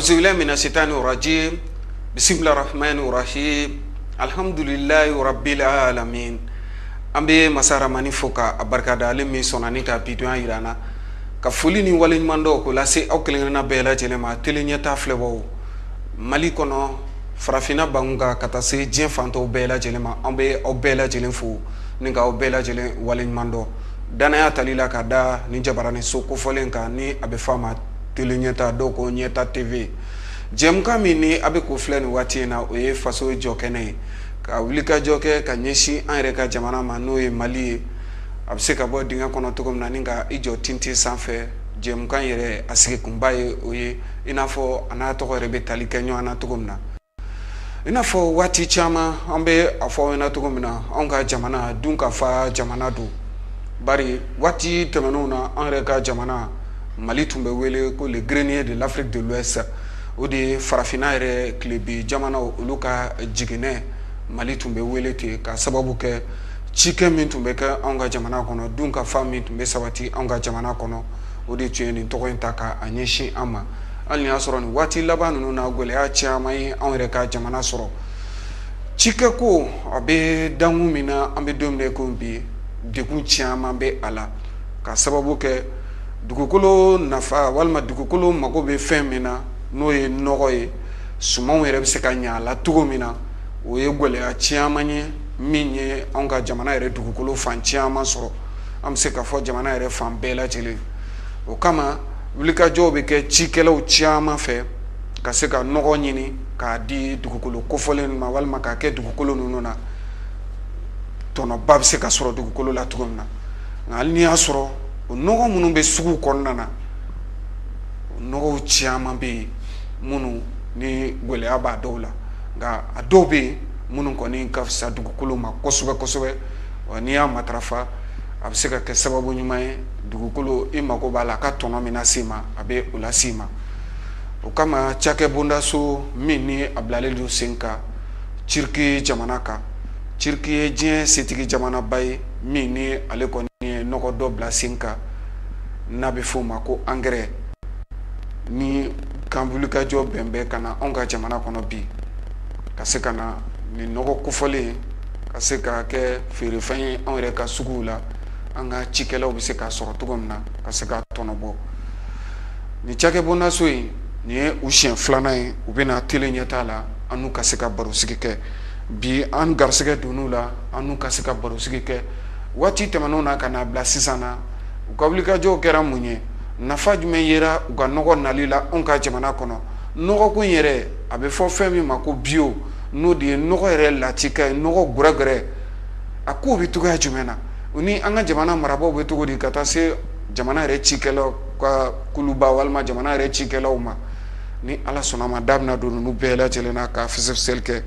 Auzubillahi mina shaitani rajim. Bismillahir rahmanir rahim. Alhamdulillahi rabbil alamin. An bɛ masa Ramani fo ka a barika da, ale min sɔnna ni ka bi donya yira an na, ka foli ni waleɲuman dɔn k'o lase aw kelen-kelenna bɛɛ lajɛlen ma, télé ɲɛta filɛbaw, Mali kɔnɔ, farafinna bangun kan, ka taa se diɲɛ fantɔw bɛɛ lajɛlen ma. An bɛ aw bɛɛ lajɛlen fo ni k'aw bɛɛ lajɛlen waleɲuman dɔn danaya tali la ka da ni jabarani so kofɔlen kan, ni a bɛ f'a ma télé ɲɛta, dɔw ko Ɲɛta TV. Jɛmukan min ni a bɛ k'o filɛ nin waati in na, o ye faso jɔ kɛnɛ ye, ka wulikajɔ kɛ ka ɲɛsin an yɛrɛ ka jamana ma, n'o ye Mali ye, a bɛ se ka bɔ dingɛ kɔnɔ cogo min na ni ka i jɔ tintin sanfɛ. Jɛmukan yɛrɛ a sigikunba ye o ye, i n'a fɔ a n'a tɔgɔ yɛrɛ bɛ tali kɛ ɲɔgɔn na cogo min na. I n'a fɔ waati caman an bɛ a fɔ aw ɲɛna cogo min na, anw ka jamana dun ka fa jamana don, bari waati tɛmɛnenw na, an yɛrɛ ka jamana Mali tun bɛ wele ko le grenier de l'Afrique de l'Ouest. O de ye farafinna yɛrɛ tilebi jamanaw olu ka jiginɛ. Mali tun bɛ wele ten ka sababu kɛ cikɛ min tun bɛ kɛ anw ka jamana kɔnɔ, dun ka fa min tun bɛ sabati anw ka jamana kɔnɔ. O de tun ye nin tɔgɔ in ta ka a ɲɛsin an ma, hali ni y'a sɔrɔ nin waati laban ninnu na, gɛlɛya caman ye anw yɛrɛ ka jamana sɔrɔ. Cikɛ ko a bɛ dankun min na, an bɛ don min na i komi bi, degun caman bɛ a la, ka sababu kɛ dugukolo nafa walima dugukolo mago bɛ fɛn min na, n'o ye nɔgɔ ye, sumanw yɛrɛ bɛ se ka ɲɛ a la cogo min na. O ye gɛlɛya caman ye min ye anw ka jamana yɛrɛ dugukolo fan caman sɔrɔ, an bɛ se k'a fɔ jamana yɛrɛ fan bɛɛ lajɛlen. O kama, wulikajɔw bɛ kɛ cikɛlaw caman fɛ ka se ka nɔgɔ ɲini k'a di dugukolo kofɔlen ma, walima k'a kɛ dugukolo ninnu na, tɔnɔba bɛ se ka sɔrɔ dugukolo la cogo min na. Nka hali n'i y'a sɔrɔ o nɔgɔ minnu bɛ sugu kɔnɔna na, o nɔgɔw caman bɛ yen minnu ni gɛlɛya b'a dɔw la, nka a dɔw bɛ yen minnu kɔni ka fisa dugukolo ma kosɛbɛ kosɛbɛ. Wa n'i y'a matarafa, a bɛ se ka kɛ sababu ɲuman ye, dugukolo i mako b'a la a ka tɔnɔ min lase ma, a bɛ o lase ma. O kama, cakɛ bondaso min ni a bilalen don sen kan Turiki jamana kan, Turiki ye diɲɛ setigi jamanaba ye, min ni ale kɔni ye nɔgɔ dɔ bila sen kan n'a bɛ f'o ma ko angɛrɛ, ni kan wulikajɔ bɛn bɛ ka na anw ka jamana kɔnɔ bi, ka se ka na nin nɔgɔ kofɔlen ka se ka kɛ feerefɛn ye anw yɛrɛ ka suguw la, an ka cikɛlaw bɛ se k'a sɔrɔ cogo min na, ka se k'a tɔnɔ bɔ. Nin cakɛbondaso in, nin ye u siɲɛ filanan ye u bɛna télé ɲɛta la, an n'u ka se ka barosigi kɛ. Bi an garisɛgɛ donn'u la, an n'u ka se ka barosigi kɛ. Waati tɛmɛnenw na ka n'a bila sisan na, u ka wulikajɔw kɛra mun ye? Nafa jumɛn yera u ka nɔgɔ nali la anw ka jamana kɔnɔ? Nɔgɔko in yɛrɛ, a bɛ fɔ fɛn min ma ko bio, n'o de ye nɔgɔ yɛrɛ latika ye, nɔgɔ gɛrɛgɛrɛ, a kow bɛ cogoya jumɛn na? U ni an ka jamana marabaaw bɛ cogo di, ka taa se jamana yɛrɛ cikɛlaw ka kuluba walima jamana yɛrɛ cikɛlaw ma? Ni Ala sɔnna ma, da bɛna don ninnu bɛɛ lajɛlen na ka fɛsɛfɛsɛli kɛ.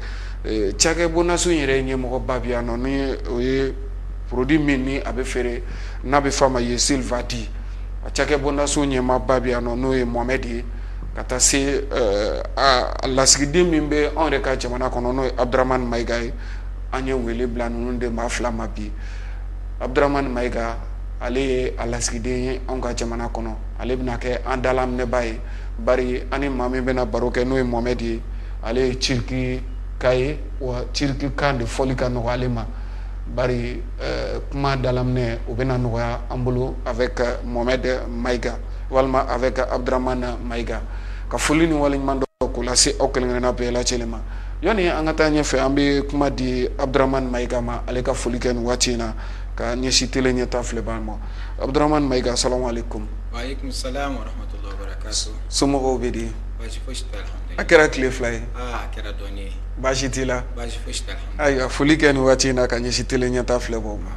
Cakɛ bondaso in yɛrɛ ɲɛmɔgɔba bɛ yan nɔ, ni o ye produit min ni a bɛ feere, n'a bɛ f'a ma Yesil Vadi, a cakɛ bondaso ɲɛmaaba bɛ yan nɔ, n'o ye Mohamɛdi ye, ka taa se a lasigiden min bɛ anw yɛrɛ ka jamana kɔnɔ, n'o ye Abudramani Mayiga ye. An ye wele bila ninnu de maa fila ma bi. Abudramani Mayiga, ale ye a lasigiden ye anw ka jamana kɔnɔ, ale bɛna kɛ an dalaminɛba ye, bari an ni maa min bɛna baro kɛ, n'o ye Mohamɛdi ye, ale ye Turiki ka ye, wa Turiki kan de fɔli ka nɔgɔ ale ma, bari kuma dalaminɛ o bɛna nɔgɔya an bolo avec Mohamed Mayiga walima avec Abdramane Mayiga. Ka foli ni waleɲuman dɔ k'o lase aw kelen-kelenna bɛɛ lajɛlen ma. Yanni an ka taa ɲɛfɛ, an bɛ kuma di Abdramane Mayiga ma, ale ka foli kɛ nin waati in na ka ɲɛsin télé ɲɛta filɛbaa ma. Abdramane Mayiga, salamu aleykum. Waaleykum salam wa rahmatullahi wa barakatuh. Somɔgɔw bɛ di? Baasi fosi tɛ, alhamdulillah. A kɛra tile 2 ye. Aa, a kɛra dɔɔni ye. Baasi t'i la? Baasi fosi tɛ, alhamdulillah. Ayiwa, foli kɛ nin waati in na ka ɲɛsin télé ɲɛta filɛbaw ma.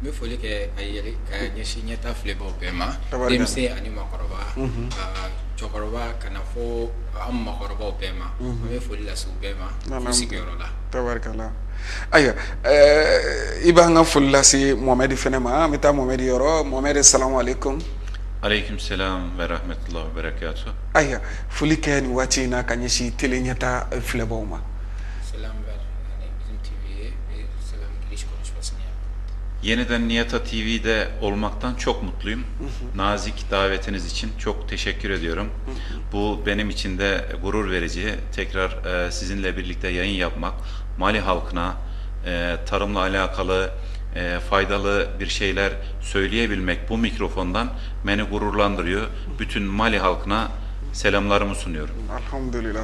N bɛ foli kɛ ka yɛlɛ ka ɲɛsin ɲɛta filɛbaw bɛɛ ma. Tabarikala. Denmisɛn ani maakɔrɔba. Cɛkɔrɔba ka na fo an maakɔrɔbaw bɛɛ ma. An bɛ foli lase u bɛɛ ma f'u sigiyɔrɔ la. Tabarikala. Ayiwa, i b'an ka foli lase Mohamɛdi fɛnɛ ma. An bɛ taa Mohamɛdi yɔrɔ. Mohamɛdi, salamu aleykum. Aleyküm selam ve rahmetullah ve berekatuhu. Ayiwa, foli kɛ nin waati in na ka ɲɛsin télé ɲɛta filɛbaw ma. Selam ver yani bizim TV'ye ve selam giriş konuşmasını yap. Yeniden Niyata TV'de olmaktan çok mutluyum. Nazik davetiniz için çok teşekkür ediyorum. Bu benim için de gurur verici. Tekrar sizinle birlikte yayın yapmak, Mali halkına tarımla alakalı faydalı bir şeyler söyleyebilmek bu mikrofondan beni gururlandırıyor. Bütün Mali halkına selamlarımı sunuyorum. Alhamdulillah.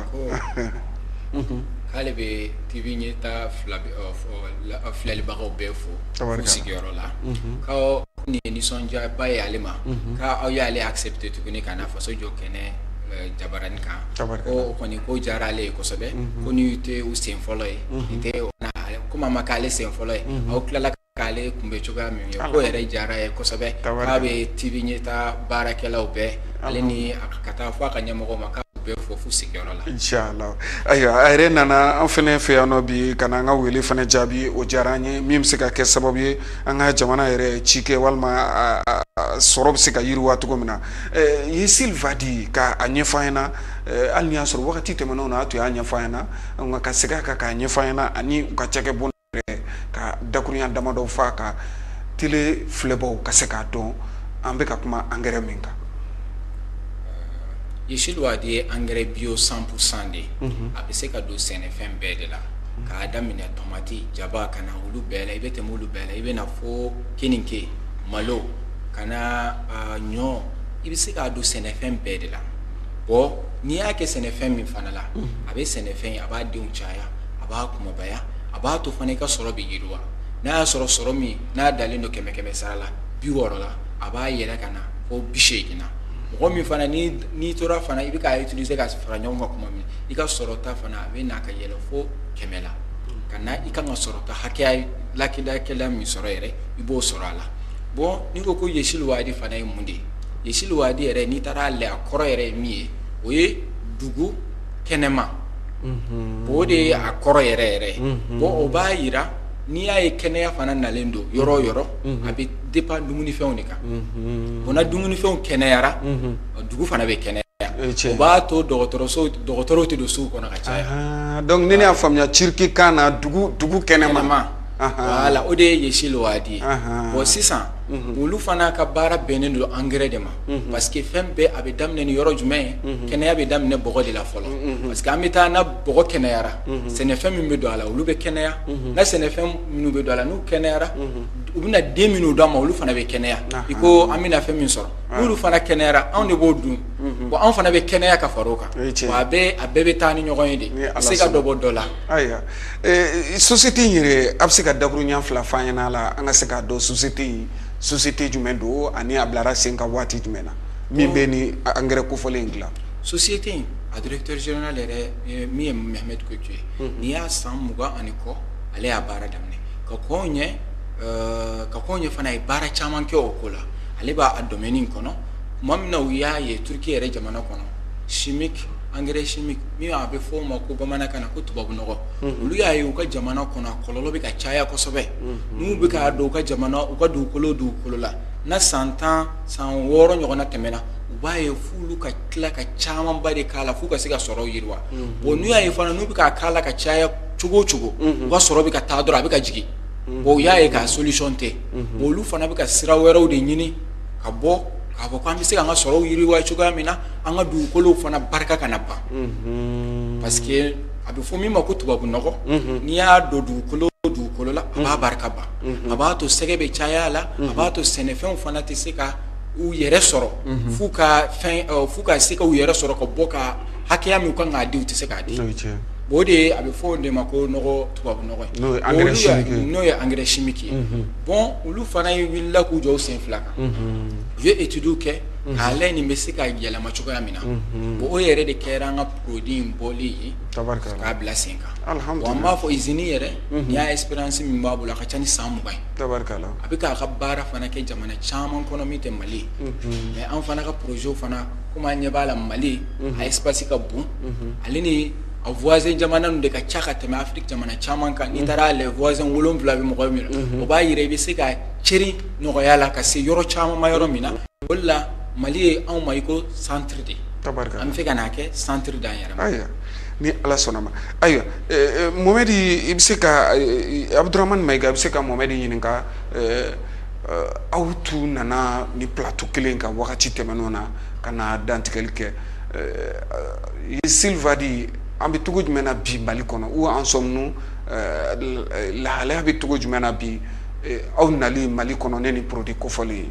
K'ale bɛ TV ɲɛta filɛlibagaw bɛɛ fo f'u sigiyɔrɔ la, k'aw nin ye nisɔndiyaba ye ale ma, k'aw y'ale accepté tuguni ka na faso jɔ kɛnɛ jabarani kan, ko o kɔni ko diyara ale ye kosɛbɛ, ko ni tɛ u sen fɔlɔ ye, nin tɛ komi a ma k'ale sen fɔlɔ ye, aw tilala k'ale kunbɛ cogoya min ye, ko yɛrɛ diyara ye kosɛbɛ, k'a bɛ TV ɲɛta baarakɛlaw bɛɛ ale ni ka taa fɔ a ka ɲɛmɔgɔw ma, k'a bɛɛ fo f'u sigiyɔrɔ la. Inshallah. Ayiwa, a yɛrɛ nana an fɛnɛ fɛ yan nɔ bi ka na an ka wele fɛnɛ jaabi, o diyara an ye, min bɛ se ka kɛ sababu ye an ka jamana yɛrɛ ci kɛ walima sɔrɔ bɛ se ka yiriwa cogo min na. Yesil Vadi ka a ɲɛfɔ an ɲɛna, hali ni y'a sɔrɔ wagati tɛmɛnenw na a tun y'a ɲɛfɔ an ɲɛna, nka ka segin a kan k'a ɲɛfɔ an ɲɛna ani u ka cakɛbon yɛrɛ ka dakurunya damadɔ fɔ a kan, télé filɛbaw ka se k'a dɔn an bɛ ka kuma angɛrɛ min kan. Yesil Wadi ye engrais bio 100% de ye. A bɛ se ka don sɛnɛfɛn bɛɛ de la, k'a daminɛ tomati, jaba, ka na olu bɛɛ la, i bɛ tɛmɛ olu bɛɛ la, i bɛ na fo keninke, malo, ka na ɲɔ, i bɛ se k'a don sɛnɛfɛn bɛɛ de la. Bon, n'i y'a kɛ sɛnɛfɛn min fana la, a bɛ sɛnɛfɛn, a b'a denw caya, a b'a kumabaya, a b'a to fana i ka sɔrɔ bɛ yiriwa. N'a y'a sɔrɔ sɔrɔ min n'a dalen don 100 sara la, 60 la, a b'a yɛlɛ ka na fo 80 na. Mɔgɔ min fana n'i tora fana i bɛ k'a utiliser ka fara ɲɔgɔn kan kuma min, i ka sɔrɔta fana a bɛ na ka yɛlɛ fo 100 la, ka na i kan ka sɔrɔta hakɛya lakidakɛla min sɔrɔ yɛrɛ, i b'o sɔrɔ a la. Bon, n'i ko ko Yesil Wadi fana ye mun de ye? Yesil Wadi yɛrɛ, n'i taara a lajɛ, a kɔrɔ yɛrɛ ye min ye, o ye dugu kɛnɛma. O de ye a kɔrɔ yɛrɛ yɛrɛ ye. Bon, o b'a yira n'i y'a ye kɛnɛya fana nalen don yɔrɔ o yɔrɔ, a bɛ dépend dumunifɛnw de kan. Bon, na dumunifɛnw kɛnɛyara, dugu fana bɛ kɛnɛya. O b'a to dɔgɔtɔrɔso dɔgɔtɔrɔw tɛ don sow kɔnɔ ka caya. Donc ni ne y'a faamuya turki kan na, dugu kɛnɛma. Voilà, o de ye Yesil Wadi ye. Bon, sisan olu fana ka baara bɛnnen don engrais de ma, parce que fɛn bɛɛ a bɛ daminɛ ni yɔrɔ jumɛn ye? Kɛnɛya bɛ daminɛ bɔgɔ de la fɔlɔ, parce que an bɛ taa na bɔgɔ kɛnɛyara, sɛnɛfɛn min bɛ don a la, olu bɛ kɛnɛya. Na sɛnɛfɛn minnu bɛ don a la, n'u kɛnɛyara, u bɛna den minnu d'an ma, olu fana bɛ kɛnɛya. I ko an bɛna fɛn min sɔrɔ, n'olu fana kɛnɛyara, anw de b'o dun. Bon, anw fana bɛ kɛnɛya ka fara o kan. Wa a bɛɛ bɛ taa ni ɲɔgɔn ye de, i se ka dɔ bɔ dɔ la. Ayiwa, société in yɛrɛ, a bɛ se ka dakurunya fila f'an ɲɛna a la, an ka se k'a dɔn société in société jumɛn don ani a bilara sen kan waati jumɛn na, min bɛ ni engrais kofɔlen in dilan? Société in, a directeur général yɛrɛ min ye Mehmet Koju ye, n'i y'a san 20 ani kɔ, ale y'a baara daminɛ ka kɔn ɲɛ, ka kɔn ɲɛ fana ye baara caman kɛ o ko la. Ale b'a domaine in kɔnɔ tuma min na, u y'a ye Turquie yɛrɛ jamana kɔnɔ, chimique, engrais chimique min a bɛ fɔ o ma ko bamanankan na ko tubabu nɔgɔ, olu y'a ye u ka jamana kɔnɔ a kɔlɔlɔ bɛ ka caya kosɛbɛ. N'u bɛ k'a don u ka jamana, u ka dugukolo la, na san 10 san 6 ɲɔgɔnna tɛmɛna, u b'a ye f'olu ka tila ka camanba de k'a la f'u ka se ka sɔrɔ yiriwa. Bon, n'u y'a ye fana n'u bɛ k'a k'a la ka caya cogo o cogo, u ka sɔrɔ bɛ ka taa dɔrɔn, a bɛ ka jigin. Bon, u y'a ye k'a solution tɛ. Bon, olu fana bɛ ka sira wɛrɛw de ɲini ka bɔ k'a fɔ k'an bɛ se k'an ka sɔrɔw yiriwa cogoya min na, an ka dugukolow fana barika kana ban, parce que a bɛ fɔ min ma ko tubabu nɔgɔ, n'i y'a don dugukolo la, a b'a barika ban, a b'a to sɛgɛ bɛ caya a la, a b'a to sɛnɛfɛnw fana tɛ se ka u yɛrɛ sɔrɔ, f'u ka fɛn, f'u ka se ka u yɛrɛ sɔrɔ ka bɔ ka hakɛya min kan k'a di, u tɛ se k'a di. Bon, o de ye a bɛ fɔ o de ma ko nɔgɔ, tubabu nɔgɔ ye, n'o ye engrais chimique ye. Bon, olu fana ye wulila k'u jɔ u sen fila kan, u ye étude kɛ k'a lajɛ nin bɛ se ka yɛlɛma cogoya min na. Bon, o yɛrɛ de kɛra an ka produit in bɔlen ye k'a bila sen kan. Bon, an b'a fɔ usine yɛrɛ, n'i y'a expérience min b'a bolo, a ka ca ni san 20 ye. A bɛ k'a ka baara fana kɛ jamana caman kɔnɔ min tɛ Mali ye. Mais an fana ka projet fana, komi an ɲɛ b'a la Mali a espace ka bon, ale ni a voisin jamana ninnu de ka ca ka tɛmɛ Afrique jamana caman kan. N'i taara les voisins 7 bɛ mɔgɔ min na, o b'a yira i bɛ se ka ceri nɔgɔya la ka se yɔrɔ caman ma yɔrɔ min na. O de la Mali ye anw ma i ko centre de, an bɛ fɛ ka n'a kɛ centre d'an yɛrɛ ma. Ayiwa, Ni Ala sɔnna ma. Ayiwa, Mohamed, i bɛ se ka Abdurahmane Mayiga, i bɛ se ka Mohamed ɲininka, aw tun nana ni plateau kelen kan wagati tɛmɛnenw na ka na dantigɛli kɛ Yesil Vadi, an bɛ cogo jumɛn na bi Mali kɔnɔ? Où en sommes-nous? Lahalaya bɛ cogo jumɛn na bi aw nali Mali kɔnɔ ne ni produit kofɔlen ye?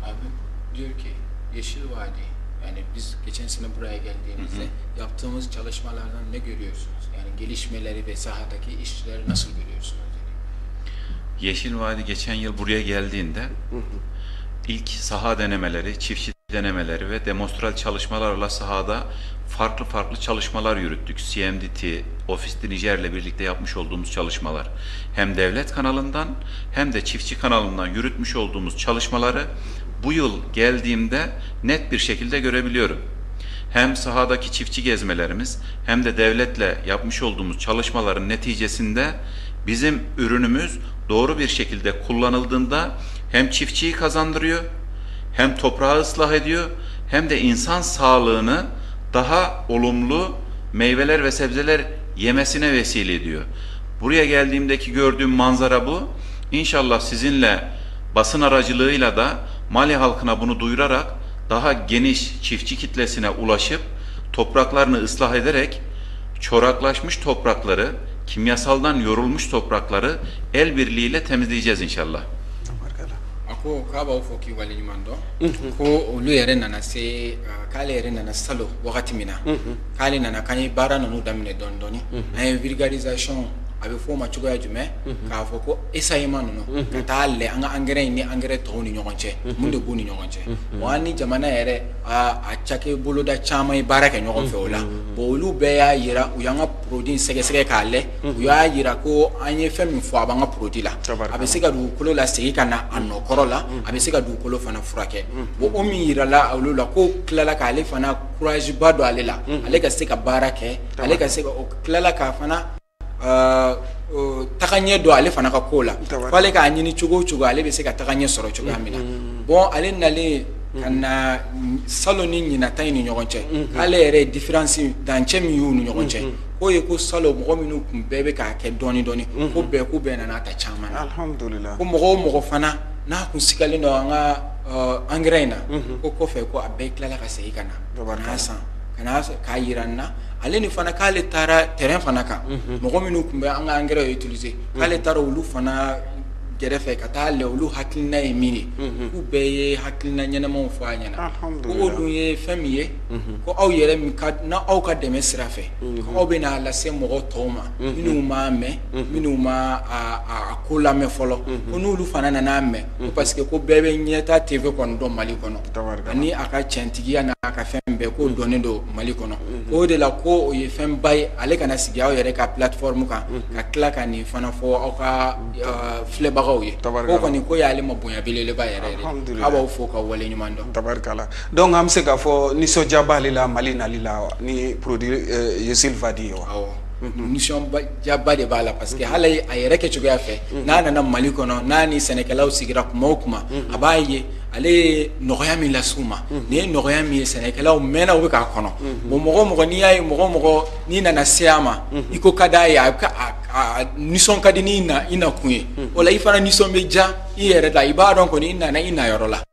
Abi diyor ki Yeşil Vadi, yani biz geçen sene buraya geldiğimizde yaptığımız çalışmalardan ne görüyorsunuz? Yani gelişmeleri ve sahadaki işleri nasıl görüyorsunuz dedi. Yeşil Vadi geçen yıl buraya geldiğinde ilk saha denemeleri, çiftçi denemeleri ve demonstral çalışmalarla sahada farklı farklı çalışmalar yürüttük. CMDT, Office du Niger'le birlikte yapmış olduğumuz çalışmalar. Hem devlet kanalından hem de çiftçi kanalından yürütmüş olduğumuz çalışmaları bu yıl geldiğimde net bir şekilde görebiliyorum. Hem sahadaki çiftçi gezmelerimiz hem de devletle yapmış olduğumuz çalışmaların neticesinde bizim ürünümüz doğru bir şekilde kullanıldığında hem çiftçiyi kazandırıyor, hem toprağı ıslah ediyor, hem de insan sağlığını daha olumlu meyveler ve sebzeler yemesine vesile ediyor. Buraya geldiğimdeki gördüğüm manzara bu. İnşallah sizinle basın aracılığıyla da Mali halkına bunu duyurarak daha geniş çiftçi kitlesine ulaşıp topraklarını ıslah ederek çoraklaşmış toprakları, kimyasaldan yorulmuş toprakları el birliğiyle temizleyeceğiz inşallah. A ko k'a b'aw fo k'i waleɲuman dɔn, ko olu yɛrɛ nana se, k'ale yɛrɛ nana salon wagati min na, k'ale nana k'an ye baara ninnu daminɛ dɔɔni dɔɔni, an ye vulgarisation, a bɛ f'o ma cogoya jumɛn, k'a fɔ ko essayement ninnu, ka taa lɛ an ka engrais ni engrais tɔw ni ɲɔgɔn cɛ, mun de b'u ni ɲɔgɔn cɛ. Bon, an ni jamana yɛrɛ a cakɛ boloda caman ye baara kɛ ɲɔgɔn fɛ o la. Bon, olu bɛɛ y'a yira, u y'an ka produit sɛgɛsɛgɛ k'a lɛ, u y'a yira ko an ye fɛn min fɔ a b'an ka produit la, a bɛ se ka dugukolo lasegin ka na a nɔ kɔrɔ la, a bɛ se ka dugukolo fana furakɛ. Bon, o min yirala olu la, ko tilala k'ale fana courage ba don ale la, ale ka se ka baara kɛ, ale ka se ka o tilala k'a fana taga ɲɛ don ale fana ka ko la, f'ale k'a ɲini cogo o cogo ale bɛ se ka taga ɲɛ sɔrɔ cogoya min na. Bon, ale nalen ka na salon ni ɲinata in ni ɲɔgɔn cɛ, k'ale yɛrɛ ye différence dancɛ min y'u ni ɲɔgɔn cɛ, k'o ye ko salon mɔgɔ minnu tun bɛɛ bɛ k'a kɛ dɔɔni dɔɔni, ko bɛɛ k'u bɛɛ nana ta caman na. Alhamdulillah. Ko mɔgɔ o mɔgɔ fana n'a kun sigalen don an ka engrais in na, ko kɔfɛ ko a bɛɛ tilala ka segin ka na ka n'a san ka n'a k'a yira n na. Ale ni fana k'ale taara terrain fana kan, mɔgɔ minnu tun bɛ an ka engrais utiliser, k'ale taara olu fana gɛrɛfɛ ka taa lɛ olu hakilina ye min ye, k'u bɛɛ ye hakilina ɲɛnamaw fɔ a ɲɛna, ko o dun ye fɛn min ye, ko aw yɛrɛ min ka na aw ka dɛmɛ sira fɛ, ko aw bɛ n'a lase mɔgɔ tɔw ma minnu m'a mɛn, minnu ma a ko lamɛn fɔlɔ, ko n'olu fana nana mɛn, ko parce que ko bɛɛ bɛ Ɲɛta TV kɔni dɔn Mali kɔnɔ, ani a ka tiɲɛtigiya n'a ka fɛn bɛɛ k'o dɔnnen don Mali kɔnɔ, o de la ko o ye fɛnba ye ale kana sigi aw yɛrɛ ka plateforme kan ka tila ka nin fana fɔ aw ka filɛbagaw ye, ko kɔni ko y'ale ma bonya belebeleba yɛrɛ yɛrɛ. A b'aw fo ka wale ɲuman dɔn. Tabarikala. Donc an bɛ se k'a fɔ nisɔndiya b'ale la Mali nali la ni produit Yesil Vadi ye wa? Awɔ, nisɔndiyaba de b'a la, parce que hali a yɛrɛ kɛ cogoya fɛ, n'a nana Mali kɔnɔ, n'a ni sɛnɛkɛlaw sigira kuma o kuma, a b'a ye ale ye nɔgɔya min lase u ma, nin ye nɔgɔya min ye, sɛnɛkɛlaw mɛnna u bɛ k'a kɔnɔ. Bon, mɔgɔ o mɔgɔ n'i y'a ye, mɔgɔ o mɔgɔ n'i nana se a ma, i ko ka d'a ye, a nisɔn ka di n'i na i nakun ye, o la i fana nisɔn bɛ diya i yɛrɛ la, i b'a dɔn kɔni i nana i nayɔrɔ la.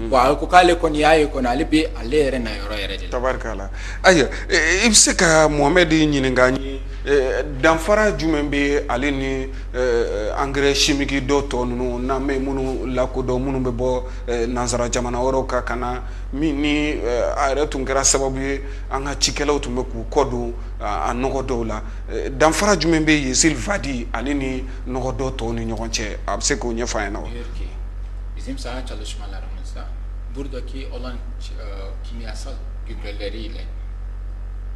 Bon, a ko k'ale kɔni y'a ye kɔni ale bɛ ale yɛrɛ nayɔrɔ yɛrɛ de la. Tabarikala. Ayiwa, i bɛ se ka Mohamed ɲininka danfara jumɛn bɛ ale ni engrais chimique dɔw tɔ ninnu n'an bɛ minnu lakodɔn, minnu bɛ bɔ nansara jamana wɛrɛw kan ka na, min ni a yɛrɛ tun kɛra sababu ye an ka cikɛlaw tun bɛ k'u kɔ don a nɔgɔ dɔw la, danfara jumɛn bɛ Yesil Vadi ale ni nɔgɔ dɔw tɔw ni ɲɔgɔn cɛ, a bɛ se k'o ɲɛfɔ an ɲɛna wa? Bizim saha çalışmalarımızda buradaki olan kimyasal gübreleriyle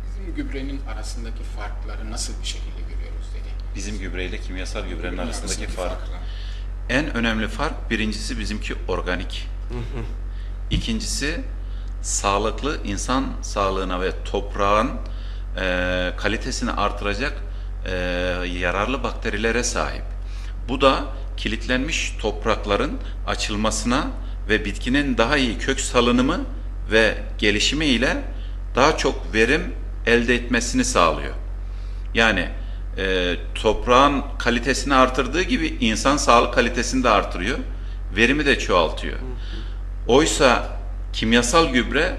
bizim gübrenin arasındaki farkları nasıl bir şekilde görüyoruz dedi. Bizim gübreyle kimyasal gübrenin arasındaki fark. En önemli fark, birincisi bizimki organik. İkincisi sağlıklı insan sağlığına ve toprağın kalitesini artıracak yararlı bakterilere sahip. Bu da kilitlenmiş toprakların açılmasına ve bitkinin daha iyi kök salınımı ve gelişimi ile daha çok verim elde etmesini sağlıyor. Yani toprağın kalitesini artırdığı gibi insan sağlık kalitesini de artırıyor. Verimi de çoğaltıyor. Oysa kimyasal gübre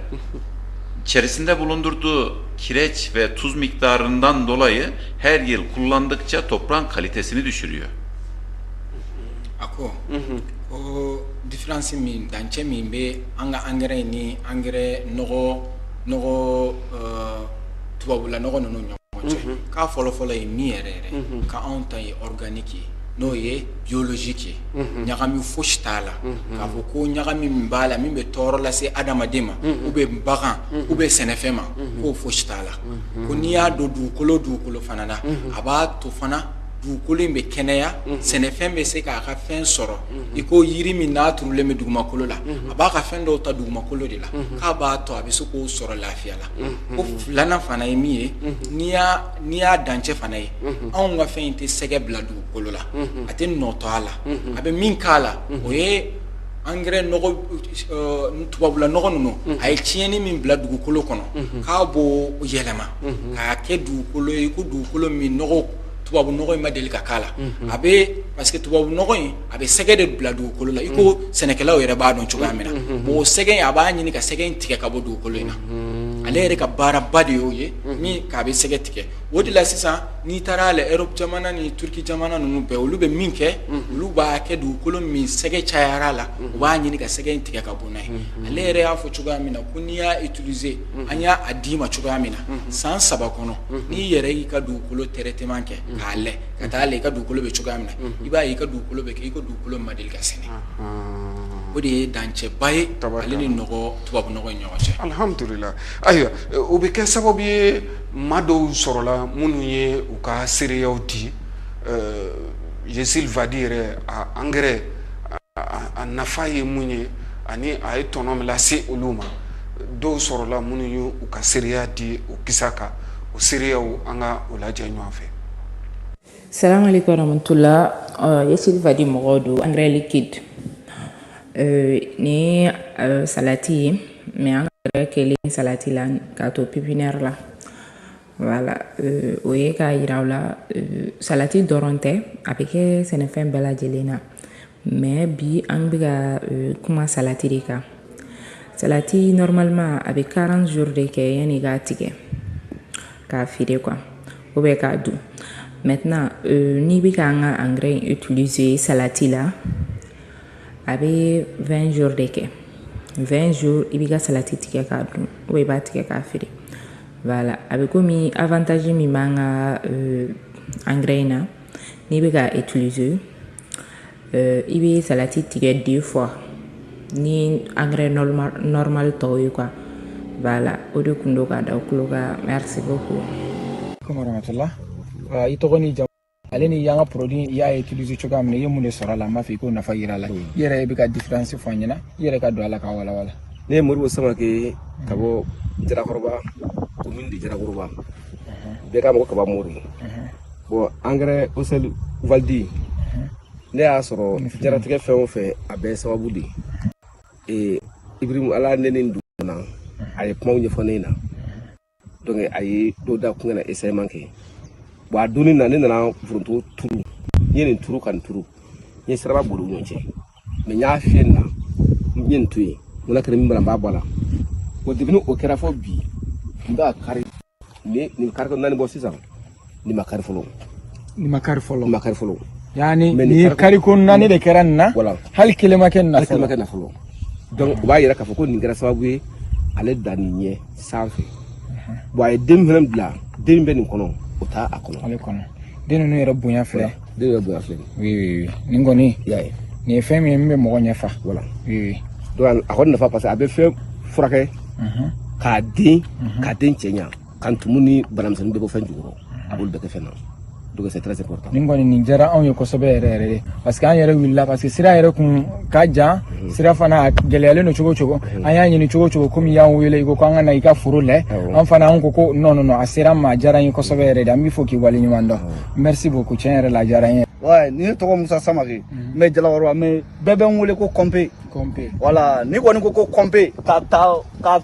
içerisinde bulundurduğu kireç ve tuz miktarından dolayı her yıl kullandıkça toprağın kalitesini düşürüyor. A ko ko différence min, dancɛ min bɛ an ka engrais ni engrais nɔgɔ tubabula nɔgɔ ninnu ɲɔgɔn cɛ, k'a fɔlɔ-fɔlɔ ye min yɛrɛ yɛrɛ, ka anw ta ye organique ye, n'o ye biologique ye, ɲagami fosi t'a la, k'a fɔ ko ɲagami min b'a la min bɛ tɔɔrɔ lase adamaden ma ou bien bagan ou bien sɛnɛfɛn ma, k'o fosi t'a la. Ko n'i y'a don dugukolo fana na, a b'a to fana dugukolo in bɛ kɛnɛya, sɛnɛfɛn bɛ se k'a ka fɛn sɔrɔ, i ko yiri min n'a turulen bɛ dugumakolo la, a b'a ka fɛn dɔw ta dugumakolo de la, k'a b'a to a bɛ se k'o sɔrɔ lafiya la. Ko filanan fana ye min ye, n'i y'a dancɛ fana ye, anw ka fɛn in tɛ sɛgɛ bila dugukolo la, a tɛ nɔ to a la. A bɛ min k'a la, o ye engrais nɔgɔ, tubabula nɔgɔ ninnu, a ye tiɲɛni min bila dugukolo kɔnɔ, k'a b'o yɛlɛma k'a kɛ dugukolo ye ko dugukolo min nɔgɔ, tubabu nɔgɔ in ma deli ka k'a la. A bɛ, parce que tubabu nɔgɔ in, a bɛ sɛgɛ de bila dugukolo la, i ko sɛnɛkɛlaw yɛrɛ b'a dɔn cogoya min na. Bon, o sɛgɛ in, a b'a ɲini ka sɛgɛ in tigɛ ka bɔ dugukolo in na. Ale yɛrɛ ka baaraba de y'o ye min k'a bɛ sɛgɛ tigɛ. O de la sisan, n'i taara la Europe jamana ni Turki jamana ninnu bɛɛ, olu bɛ min kɛ, olu b'a kɛ dugukolo min sɛgɛ cayara la, u b'a ɲini ka sɛgɛ in tigɛ ka bɔ n'a ye. Ale yɛrɛ y'a fɔ cogoya min na ko n'i y'a utiliser, an y'a a d'i ma cogoya min na, san 3 kɔnɔ, n'i yɛrɛ y'i ka dugukolo traitement kɛ k'a lɛ ka taa lɛ i ka dugukolo bɛ cogoya min na, i b'a ye i ka dugukolo bɛ kɛ i ko dugukolo min ma deli ka sɛnɛ. O de ye dancɛba ye ale ni nɔgɔ, tubabu nɔgɔ in ɲɔgɔn cɛ. Alhamdulillah. Ayiwa, o bɛ kɛ sababu ye, maa dɔw sɔrɔla minnu ye u ka seereyaw di. Yesil Vadi yɛrɛ, a engrais a nafa ye mun ye ani a ye tɔnɔ min lase olu ma, dɔw sɔrɔla minnu ye u ka seereya di o kisa kan. O seereyaw, an ka o lajɛ ɲɔgɔn fɛ. Salam alaikum warahmatullah. Yesil Vadi mɔgɔw don, engrais liquide. Ni salati ye, mais an yɛrɛ kɛlen salati la k'a to pépinière la. Voilà, o ye k'a yira aw la, salati dɔrɔn tɛ, a bɛ kɛ sɛnɛfɛn bɛɛ lajɛlen na, mais bi an bɛ ka kuma salati de kan. Salati, normalement, a bɛ 40 jours de kɛ yanni i k'a tigɛ k'a feere quoi, ou bien k'a dun. Maintenant, n'i bɛ k'an ka engrais utiliser salati la, a bɛ 20 jours de kɛ. 20 jours, i b'i ka salati tigɛ k'a dun ou i b'a tigɛ k'a feere. Voilà, a bɛ komi avantage min b'an ka engrais in na, n'i bɛ k'a utiliser, i bɛ salati tigɛ deux fois ni engrais normal tɔw ye quoi. Voilà, o de kun don k'a da tulo kan. Merci beaucoup. Warahmatullah. I tɔgɔ ni jamu, ale ni y'an ka produit i y'a utiliser cogoya min na, i ye mun de sɔrɔ a la? N b'a fɛ i k'o nafa yira a la. I yɛrɛ bɛ ka différence fɔ an ɲɛna, i yɛrɛ ka don a la k'a walawala. Ne ye Moribo Samake ka bɔ Jarakɔrɔba, commune de Jarakɔrɔba, bɛɛ k'a ma ko Kaba Mori. Bon, engrais Osel Valdi, ne y'a sɔrɔ jaratigɛ fɛn o fɛn, a bɛɛ ye sababu de ye. Ibrahim ala ne ni donna, a ye kumaw ɲɛfɔ ne ɲɛna, donc a ye dɔw da kun na essayement kɛ. Bon, a donni na, ne nana foronto turu, n ye nin turu ka nin turu, n ye siraba boli u ɲɔgɔn cɛ, mais n y'a fiyɛ nin na, n ye nin to yen, n ko n'a kɛra min b'a la, n b'a bɔ a la. Bon, depuis o kɛra fɔ bi, n bɛ ka kari ni nin kari ko naani bɔ sisan, nin ma kari fɔlɔ. Nin ma kari fɔlɔ? Nin ma kari fɔlɔ. Yani Mais nin nin kari ko naani de kɛra nin na? Voilà. Hali kelen ma kɛ nin na? Hali kelen ma kɛ nin na fɔlɔ. Donc o b'a yira k'a fɔ ko nin kɛra sababu ye, ale da nin ɲɛ sanfɛ. Bon, a ye den min fana bila, den min bɛ nin kɔnɔ, o t'a a kɔnɔ. Ale kɔnɔ, den ninnu yɛrɛ bonya filɛ. Den yɛrɛ bonya filɛ. Oui, nin kɔni, i y'a ye? Nin ye fɛn min ye min bɛ mɔgɔ ɲɛfa. Voilà. Oui. Donc a kɔni nafa, parce que a bɛ fɛn furakɛ k'a den cɛ ɲa, ka ntumu ni banamisɛnnin bɛɛ bɔ fɛn jukɔrɔ, a b'olu bɛɛ kɛ fɛn na. Donc c'est très important. Nin kɔni, nin diyara anw ye kosɛbɛ yɛrɛ yɛrɛ de, parce que an yɛrɛ wulila, parce que sira yɛrɛ kun ka jan, sira fana a gɛlɛyalen don cogo o cogo. An y'a ɲini cogo o cogo, komi i y'an wele, i ko ko an ka na i ka foro lɛ. An fana an ko ko non, non, non, a sera an ma, a diyara n ye kosɛbɛ yɛrɛ de. An b'i fo k'i waleɲuman dɔn. Merci beaucoup, tiɲɛ yɛrɛ la, a diyara n ye. Ouais, ni ne tɔgɔ Musa Samake, n bɛ Jalakɔrɔba, mais bɛɛ bɛ n wele ko Kɔnpe. Kɔnpe. Voilà, n'i kɔni ko ko Kɔnpe, k'a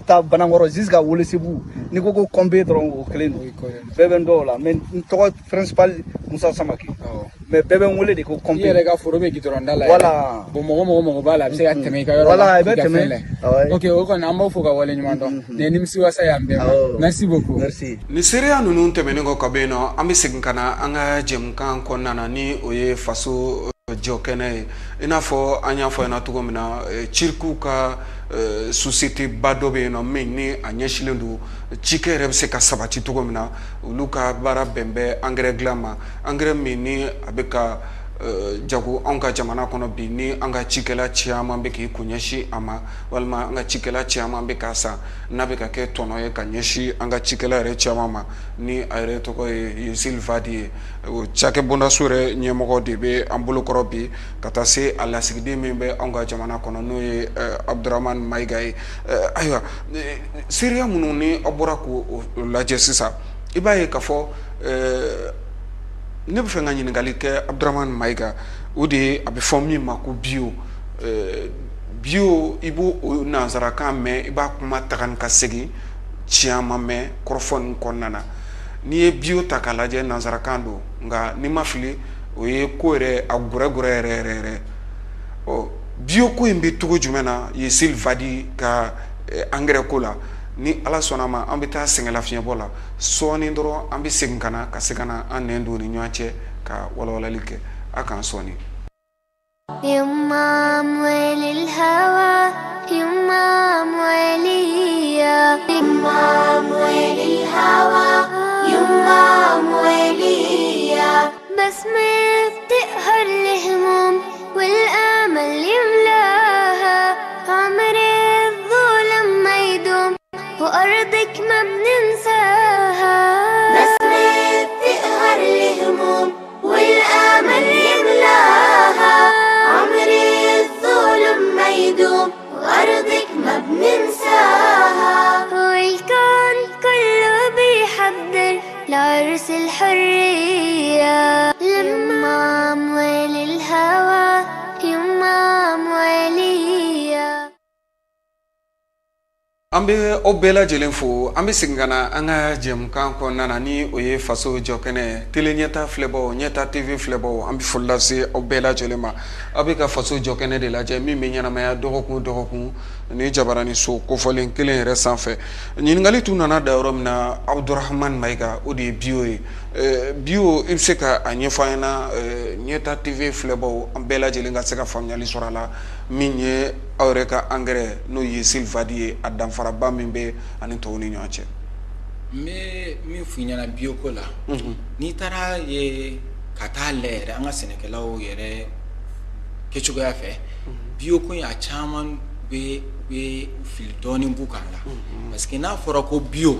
ta Banankɔrɔ jusqu'à Welesebugu, n'i ko ko Kɔnpe dɔrɔn, o kelen don. O ye kɔrɔ. Bɛɛ bɛ n dɔn o la, mais n tɔgɔ principal Musa Samake, mais bɛɛ bɛ n wele de ko I Kɔnpe. yɛrɛ ka foro bɛ gidɔrɔn da la yɛrɛ. Voilà. Bon, mɔgɔ mɔgɔ mɔgɔ b'a la, a bɛ se ka tɛmɛ i ka yɔrɔ Voilà, la i bɛ k'i ka tɛmɛ. fɛn lajɛ. Ouais. Ok, o kɔni, an b'aw fo ka waleɲuman dɔn. Nin ye nimisiwasa ye an bɛɛ ma. Merci beaucoup. Merci. Ni seereya ninnu tɛmɛnen kɔ ka bɔ yen nɔ, an bɛ segin ka na an ka jɛmukan kɔnɔna na, ni o ye faso jɔ kɛnɛ ye. I n'a fɔ an y'a fɔ ɲɛna cogo min na, cirikuw ka société ba dɔ bɛ yen nɔ min ni a ɲɛsinnen don cikɛ yɛrɛ bɛ se ka sabati cogo min na. Olu ka baara bɛn bɛ angɛrɛ dilan ma, angɛrɛ min ni a bɛ ka jago anw ka jamana kɔnɔ bi, ni an ka cikɛla caman bɛ k'i kun ɲɛsin a ma, walima an ka cikɛla caman bɛ k'a san, n'a bɛ ka kɛ tɔnɔ ye ka ɲɛsin an ka cikɛla yɛrɛ caman ma, ni a yɛrɛ tɔgɔ ye Yesil Vadi ye. O cakɛ bondaso yɛrɛ ɲɛmɔgɔ de bɛ an bolokɔrɔ bi, ka taa se a lasigiden min bɛ anw ka jamana kɔnɔ, n'o ye Abdurahmani Mayiga ye. Ayiwa, seereya minnu ni aw bɔra k'o lajɛ sisan, i b'a ye k'a fɔ ne bɛ fɛ ka ɲininkali kɛ Abdurahmani Mayiga. O de ye a bɛ fɔ min ma ko bio. Bio, i b'o o nanzarakan mɛn, i b'a kuma taga ni ka segin caman mɛn kɔrɔfɔ nin kɔnɔna na. N'i ye bio ta k'a lajɛ, nanzarakan don, nka n'i ma fili, o ye ko yɛrɛ a gɛrɛgɛrɛ yɛrɛ yɛrɛ yɛrɛ. Ɔ, bio ko in bɛ cogo jumɛn na Yesil Vadi ka angɛrɛ ko la? Ni Ala sɔnna a ma, an bɛ taa sɛgɛnlafiɲɛbɔ la sɔɔni dɔrɔn, an bɛ segin ka na ka se ka na an nɛn don ni ɲɔgɔn cɛ ka walawalali kɛ. A k'an sɔɔni. يما أموال الهوى، يما أمواليا، يما أموال الهوى، يما أمواليا، بسمة بتقهر الهموم والآمل يملاها، عمر الظلم ما يدوم وأرضك ما بننساها، بسمة بتقهر الهموم والآمل يملاها، عمر الظلم ما يدوم وأرضك ما بننساها، والكون كله بيحضر لعرس الحرية، لما أموال الهوى، يما أموالية. An bɛ aw bɛɛ lajɛlen fo. An bɛ segin ka na an ka jɛmukan kɔnɔna na, ni o ye faso jɔkɛnɛ. Télé Ɲɛta filɛbaw, Ɲɛta TV filɛbaw, an bɛ foli lase aw bɛɛ lajɛlen ma. Aw bɛ ka faso jɔkɛnɛ de lajɛ min bɛ ɲɛnamaya dɔgɔkun o dɔgɔkun ni jabarani so kofɔlen kelen yɛrɛ sanfɛ. Ɲininkali tun nana da yɔrɔ min na, Abudurahamani Mayiga, o de ye bio ye. Bio, i bɛ se ka a ɲɛfɔ an ɲɛna, Ɲɛta TV filɛbaw, an bɛɛ lajɛlen ka se ka faamuyali sɔrɔ a la, min ye aw yɛrɛ ka angɛrɛ, n'o ye Silvadi ye, a danfaraba min bɛ ani tɔw ni ɲɔgɔn cɛ? N bɛ min f'i ɲɛna bio ko la, n'i taara ye ka taa lajɛ yɛrɛ, an ka sɛnɛkɛlaw yɛrɛ kɛcogoya fɛ, bio ko in, a caman bɛ fili dɔɔnin b'u kan la, parce que n'a fɔra ko bio,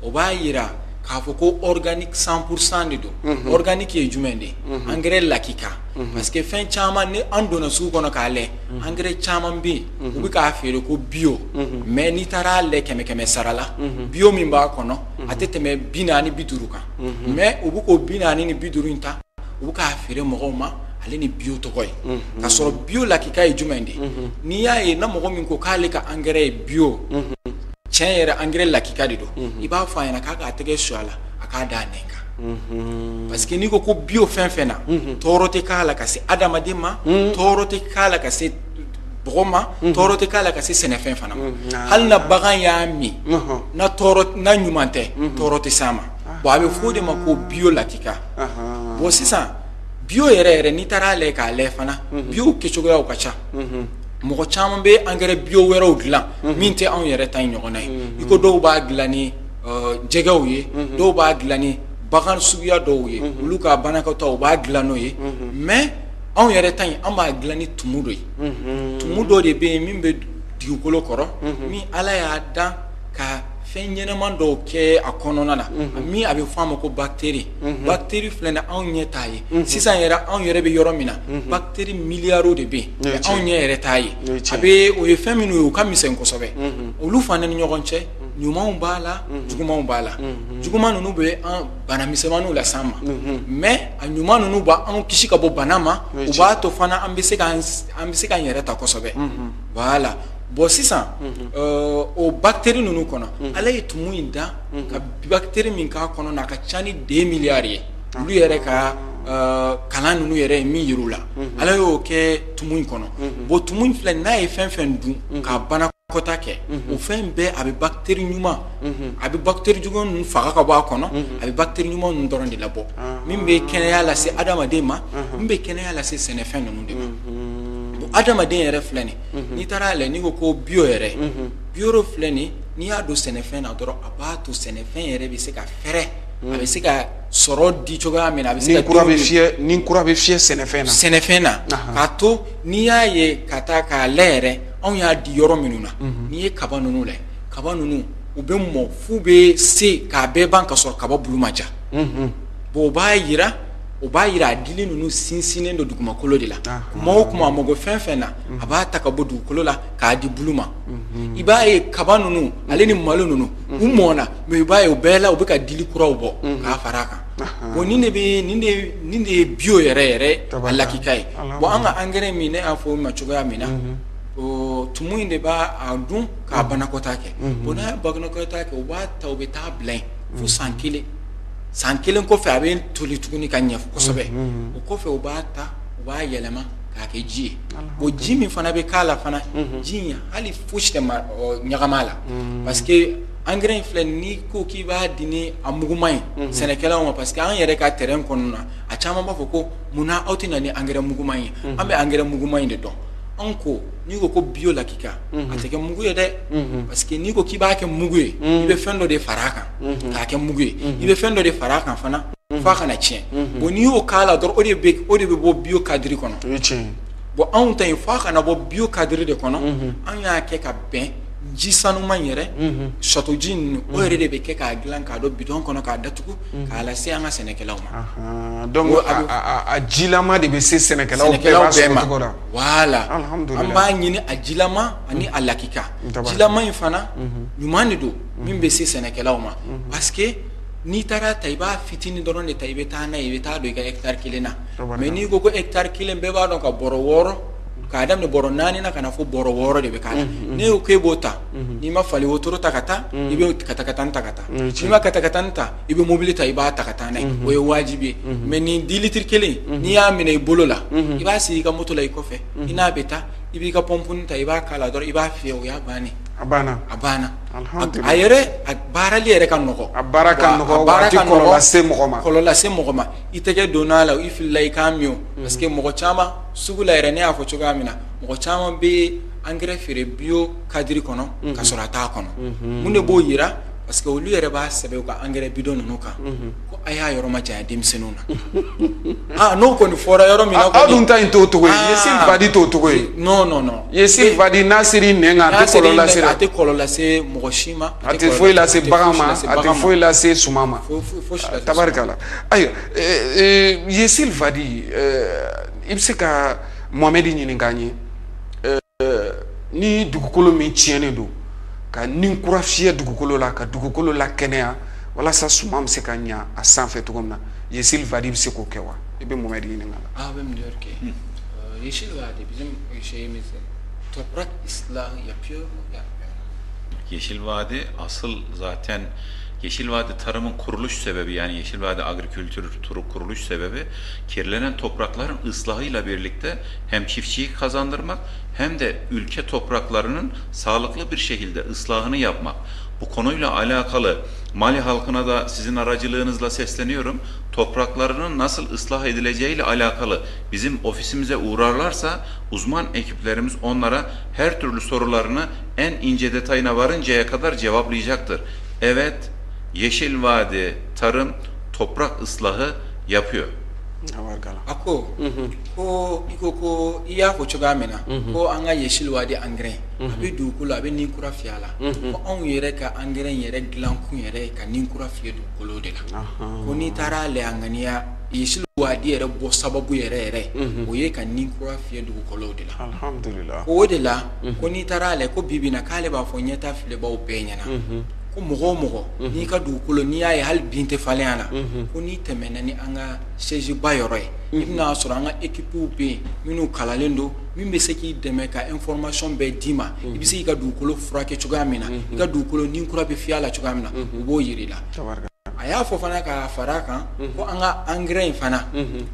o b'a yira k'a fɔ ko organique 100% de don. Organique ye jumɛn de ye? Engrais lakika, parce que fɛn caman ni an donna sugu kɔnɔ k'a lajɛ, engrais caman bɛ yen, u bɛ k'a feere ko bio, mais n'i taara lajɛ kɛmɛ kɛmɛ sara la, bio min b'a kɔnɔ, a tɛ tɛmɛ 40, 50 kan, mais u bɛ k'o 40 ni 50 in ta, u bɛ k'a feere mɔgɔw ma ale ni bio tɔgɔ ye, k'a sɔrɔ bio lakika ye jumɛn de ye? N'i y'a ye na mɔgɔ min ko k'ale ka engrais ye bio, tiɲɛ yɛrɛ engrais lakika de don, i b'a fɔ a ɲɛna k'a k'a tɛgɛ su a la, a k'a da a nɛn kan, parce que n'i ko ko bio, fɛn fɛn na, tɔɔrɔ tɛ k'a la ka se adamaden ma, tɔɔrɔ tɛ k'a la ka se bɔgɔ ma, tɔɔrɔ tɛ k'a la ka se sɛnɛfɛn fana ma. Hali na bagan y'a min, na tɔɔrɔ na ɲuman tɛ, tɔɔrɔ tɛ s'a ma. Bon, a bɛ fɔ o de ma ko bio lakika. Bon, sisan bio yɛrɛ yɛrɛ, n'i taara lajɛ k'a lajɛ fana, bio kɛcogoyaw ka ca. Mɔgɔ caman bɛ engrais bio wɛrɛw dilan min tɛ anw yɛrɛ ta in ɲɔgɔnna ye. I ko dɔw b'a dilan ni jɛgɛw ye, dɔw b'a dilan ni bagan suguya dɔw ye, olu ka banakɔtaw, u b'a dilan n'o ye. Mais anw yɛrɛ ta in, an b'a dilan ni tumu dɔ ye. Tumu dɔ de bɛ yen min bɛ dugukolo kɔrɔ, min Ala y'a dan ka fɛn ɲɛnɛman dɔw kɛ a kɔnɔna na, min a bɛ fɔ a ma ko bactérie. Bactérie filɛ nin, anw ɲɛ t'a ye. Sisan yɛrɛ, anw yɛrɛ bɛ yɔrɔ min na, bactérie miliyariw de bɛ yen, mais anw ɲɛ yɛrɛ t'a ye. A bɛ o ye fɛn minnu ye, u ka misɛn kosɛbɛ. Olu fana ni ɲɔgɔn cɛ Ɲumanw b'a la, jugumanw b'a la. Juguman ninnu bɛ an bana misɛnmaninw las'an ma, mais a ɲuman ninnu b'an kisi ka bɔ bana ma. U b'a to fana an bɛ se k'an yɛrɛ ta kosɛbɛ. Voilà. Bon, sisan o bactérie ninnu kɔnɔ, Ala ye tumu in da ka bactérie min k'a kɔnɔ n'a ka ca ni 2 milliards ye, olu yɛrɛ ka kalan ninnu yɛrɛ ye min yir'u la, Ala y'o kɛ tumu in kɔnɔ. Bon, tumu in filɛ, n'a ye fɛn fɛn dun k'a banakɔta kɛ, o fɛn bɛɛ a bɛ bactérie ɲuman, a bɛ bactérie jugu ninnu faga ka bɔ a kɔnɔ, a bɛ bactérie ɲuman ninnu dɔrɔn de labɔ, min bɛ kɛnɛya lase adamaden ma, min bɛ kɛnɛya lase sɛnɛfɛn ninnu de ma. Bon, adamaden yɛrɛ filɛ nin, n'i taara lajɛ, n'i ko ko bio yɛrɛ, bio filɛ nin, n'i y'a don sɛnɛfɛn na dɔrɔn, a b'a to sɛnɛfɛn yɛrɛ bɛ se ka fɛrɛ, a bɛ se ka sɔrɔ di cogoya min na, a bɛ se ka kura bɛ fiyɛ, ni kura bɛ fiyɛ sɛnɛfɛn na, sɛnɛfɛn na, k'a to n'i y'a ye ka taa k'a lajɛ yɛrɛ, anw y'a di yɔrɔ minnu na, n'i ye kaba ninnu lajɛ, kaba ninnu u bɛ mɔ f'u bɛ se k'a bɛɛ ban ka sɔrɔ kaba bulu ma ja. Bon, o b'a yira a dili ninnu sinsinnen don dugumakolo de la. Kuma o kuma, a mago fɛn fɛn na, a b'a ta ka bɔ dugukolo la k'a di bulu ma. I b'a ye kaba ninnu ale ni malo ninnu, u mɔnna, mais i b'a ye o bɛɛ la u bɛ ka dili kuraw bɔ k'a fara a kan. Bon, nin de bɛ nin de ye bio yɛrɛ yɛrɛ a lakika ye. Bon, an ka engrais min, ne y'a fɔ o ma cogoya min na, tumu in de b'a a dun k'a banakɔtaa kɛ. Bon, n'a ye banakɔtaa kɛ, u b'a ta, u bɛ taa bila yen fo san kelen. San kelen kɔfɛ, a bɛ toli tuguni ka ɲɛ kosɛbɛ. O kɔfɛ, u b'a ta, u b'a yɛlɛma k'a kɛ ji ye. Bon, ji min fana bɛ k'a la fana, ji in hali fosi tɛ ɲagama la, parce que engrais in filɛ, n'i ko k'i b'a di ni a muguman ye sɛnɛkɛlaw ma, parce que an yɛrɛ ka terrain kɔnɔna na, a caman b'a fɔ ko munna aw tɛ na ni engrais muguman ye, an bɛ engrais muguman in de dɔn. Anw ko, n'i ko ko bio lakika, a tɛ kɛ mugu ye dɛ, parce que n'i ko k'i b'a kɛ mugu ye, i bɛ fɛn dɔ de fara a kan k'a kɛ mugu ye, i bɛ fɛn dɔ de fara a kan fana f'a kana tiɲɛ. Bon, n'i y'o k'a la dɔrɔn, o de bɛ bɔ bio cadre kɔnɔ. Bon, anw ta in, f'a kana bɔ bio cadre de kɔnɔ, an y'a kɛ ka bɛn ji sanuman yɛrɛ, château ji ninnu, o yɛrɛ de bɛ kɛ k'a dilan k'a don bidon kɔnɔ k'a datugu k'a lase an ka sɛnɛkɛlaw ma. Donc a jilama de bɛ se sɛnɛkɛlaw bɛɛ ma. Voilà, an b'a ɲini a jilama ani a lakika. Jilama in fana ɲuman de don min bɛ se sɛnɛkɛlaw ma, parce que n'i taara ta, i b'a fitinin dɔrɔn de ta, i bɛ taa n'a ye, i bɛ taa don i ka hectare kelen na. Mais n'i ko ko hectare kelen, bɛɛ b'a dɔn ka bɔrɔ 6, k'a daminɛ bɔrɔ 4 na ka na fo bɔrɔ 6 de bɛ k'a la. Ne ko k'e b'o ta, n'i ma fali wotoro ta ka taa, i bɛ katakatani ta ka taa. N'i ma katakatani ta, i bɛ mobili ta, i b'a ta ka taa n'a ye, o ye wajibi ye. Mais nin 10 litres kelen, n'i y'a minɛ i bolo la, i b'a sigi i ka moto la i kɔfɛ, i n'a bɛ taa, i b'i ka pɔnpuni ta, i b'a k'a la dɔrɔn, i b'a fiyɛ, o y'a bannen. A banna. A banna. A yɛrɛ, a baarali yɛrɛ ka nɔgɔ. A baara ka nɔgɔ, wa a tɛ kɔlɔlɔ lase mɔgɔ ma. Kɔlɔlɔ lase mɔgɔ ma. I tɛgɛ donna a la, i filila i k'a min o, parce que mɔgɔ caman sugu la yɛrɛ, ne y'a fɔ cogoya min na, mɔgɔ caman bɛ engrais feere bio cadre kɔnɔ ka sɔrɔ a t'a kɔnɔ. Mun de b'o yira? Parce que olu yɛrɛ b'a sɛbɛn u ka engrais bidon ninnu kan ko a y'a yɔrɔ ma janya denmisɛnninw na. Ah, n'o kɔni fɔra yɔrɔ min na. Aw dun ta in t'o cogo ye, Yesil Vadi t'o cogo ye. Non, non, non. Yesil Vadi, n'a ser'i nɛn kan, a tɛ kɔlɔlɔ lase. A tɛ kɔlɔlɔ lase mɔgɔ si ma. A tɛ foyi lase bagan ma, a tɛ foyi lase suman ma. Tabarikala. Ayiwa, Yesil Vadi, i bɛ se ka Mohamɛdi ɲininka an ye, ni dugukolo min tiɲɛnen don, ka ni kura fiyɛ dugukolo la, ka dugukolo la kɛnɛya walasa suman bɛ se ka ɲa a sanfɛ cogo min na, Yesil Vadi bɛ se k'o kɛ wa? I bɛ Mohamɛdi ɲininka la. Abim diyor ki Yeşil Vadi bizim şeyimizi toprak ıslahı yapıyor mu yapmıyor mu? Yeşil Vadi asıl zaten Yeşil Vadi tarımın kuruluş sebebi, yani Yeşil Vadi Agrikültür Turu kuruluş sebebi kirlenen toprakların ıslahıyla birlikte hem çiftçiyi kazandırmak hem de ülke topraklarının sağlıklı bir şekilde ıslahını yapmak. Bu konuyla alakalı Mali halkına da sizin aracılığınızla sesleniyorum. Topraklarının nasıl ıslah edileceğiyle alakalı bizim ofisimize uğrarlarsa uzman ekiplerimiz onlara her türlü sorularını en ince detayına varıncaya kadar cevaplayacaktır. Evet, Yeşil Vadi Tarım toprak ıslahı yapıyor. Tabarikala. A ko ko i ko ko i y'a fɔ cogoya min na ko an ka Yesil Wadi engrais, a bɛ dugukolo, a bɛ nin kura fiyɛ a la, ko anw yɛrɛ ka engrais yɛrɛ dilan kun yɛrɛ ye ka nin kura fiyɛ dugukolo de la. Ko n'i taara lajɛ, a ŋaniya Yesil Wadi yɛrɛ bɔ sababu yɛrɛ yɛrɛ, o ye ka nin kura fiyɛ dugukolo de la. Alhamdulillah. Ko o de la, ko n'i taara lajɛ, ko bi bi in na, k'ale b'a fɔ ɲɛta filɛbaw bɛɛ ɲɛna. Ko mɔgɔ o mɔgɔ n'i ka dugukolo n'i y'a ye hali bin tɛ falen a la, ko n'i tɛmɛna ni an ka siège ba yɔrɔ ye, i bɛna sɔrɔ an ka équipe bɛ yen minnu kalalen don, min bɛ se k'i dɛmɛ ka information bɛɛ d'i ma, i bɛ se k'i ka dugukolo furakɛ cogoya min na, i ka dugukolo ni kura bɛ fiyɛ a la cogoya min na, u b'o yir'i la. A y'a fɔ fana ka fara a kan ko an ka engrais in fana,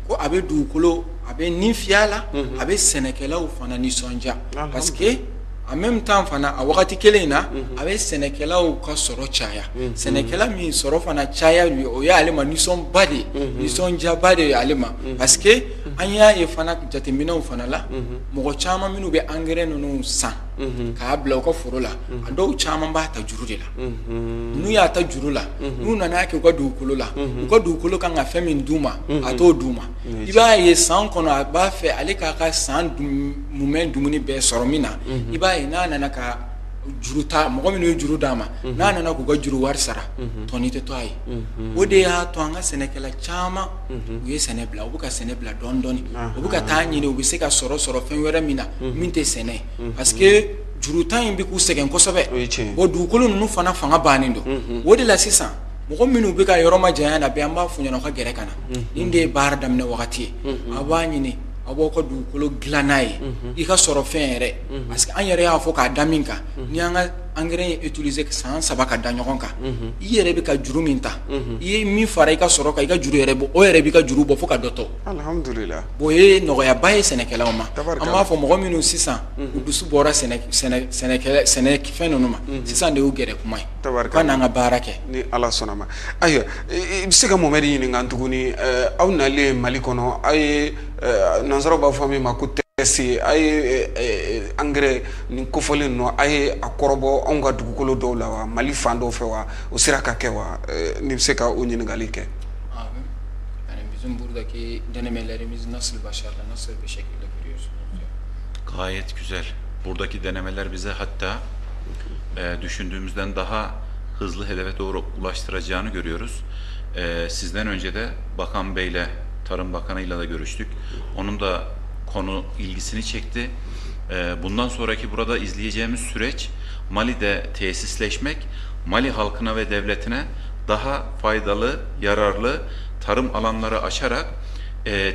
ko a bɛ dugukolo, a bɛ nin fiyɛ a la, a bɛ sɛnɛkɛlaw fana nisɔndiya, parce que en même temps fana, a wagati kelen in na, a bɛ sɛnɛkɛlaw ka sɔrɔ caya. Sɛnɛkɛla min sɔrɔ fana caya, o y'ale ma nisɔnba de ye, nisɔndiyaba de ye ale ma, parce que an y'a ye fana jateminɛw fana la, mɔgɔ caman minnu bɛ engrais ninnu san k'a bila u ka foro la, a dɔw caman b'a ta juru de la. N'u y'a ta juru la, n'u nana kɛ u ka dugukolo la, u ka dugukolo kan ka fɛn min d'u ma, a t'o d'u ma. I b'a ye san kɔnɔ, a b'a fɛ ale k'a ka san mumɛ dumuni bɛɛ sɔrɔ min na, i b'a ye n'a nana ka juru ta, mɔgɔ minnu ye juru d'a ma, n'a nana k'u ka juru wari sara, tɔni tɛ to a ye. O de y'a to an ka sɛnɛkɛla caman, u ye sɛnɛ bila, u bɛ ka sɛnɛ bila dɔɔni dɔɔni, u bɛ ka taa ɲini u bɛ se ka sɔrɔ fɛn wɛrɛ min na min tɛ sɛnɛ, parce que juru ta in bɛ k'u sɛgɛn kosɛbɛ. Bon, dugukolo ninnu fana fanga bannen don. O de la sisan, mɔgɔ minnu bɛ ka yɔrɔ ma janya na bɛɛ, an b'a f'u ɲɛna u ka gɛrɛ ka na. Nin de ye baara daminɛ wagati ye. A b'a ɲini aw b'aw ka dugukolo dilan n'a ye, i ka sɔrɔ fɛn yɛrɛ, parce que an yɛrɛ y'a fɔ k'a da min kan, ni an ka engrais in utiliser san 3 ka da ɲɔgɔn kan, i yɛrɛ bɛ ka juru min ta, i ye min fara i ka sɔrɔ kan, i ka juru yɛrɛ bɔ, o yɛrɛ b'i ka juru bɔ fo ka dɔ to. Alhamdulillah. Bon, o ye nɔgɔyaba ye sɛnɛkɛlaw ma. An b'a fɔ mɔgɔ minnu sisan u dusu bɔra sɛnɛ sɛnɛfɛn ninnu ma, sisan de y'u gɛrɛ kuma ye ka n'an ka baara kɛ. Ni Ala sɔnna ma. Ayiwa, i bɛ se ka Mohamɛdi ɲininka tuguni, aw nalen Mali kɔnɔ, aw ye, nansaraw b'a fɔ min ma ko test, a ye engrais nin kofɔlen ninnu, a ye a kɔrɔbɔ anw ka dugukolo dɔw la wa, Mali fan dɔw fɛ wa, o sera ka kɛ wa? N'i bɛ se ka o ɲininkali kɛ. Abi, yani bizim buradaki denemelerimiz nasıl başarılı, nasıl bir şekilde görüyorsunuz? Gayet güzel. Buradaki denemeler bize hatta düşündüğümüzden daha hızlı hedefe doğru ulaştıracağını görüyoruz. Sizden önce de Bakan Bey'le, Tarım Bakanı'yla da görüştük. Onun da konu ilgisini çekti. Bundan sonraki burada izleyeceğimiz süreç Mali'de tesisleşmek, Mali halkına ve devletine daha faydalı, yararlı tarım alanları açarak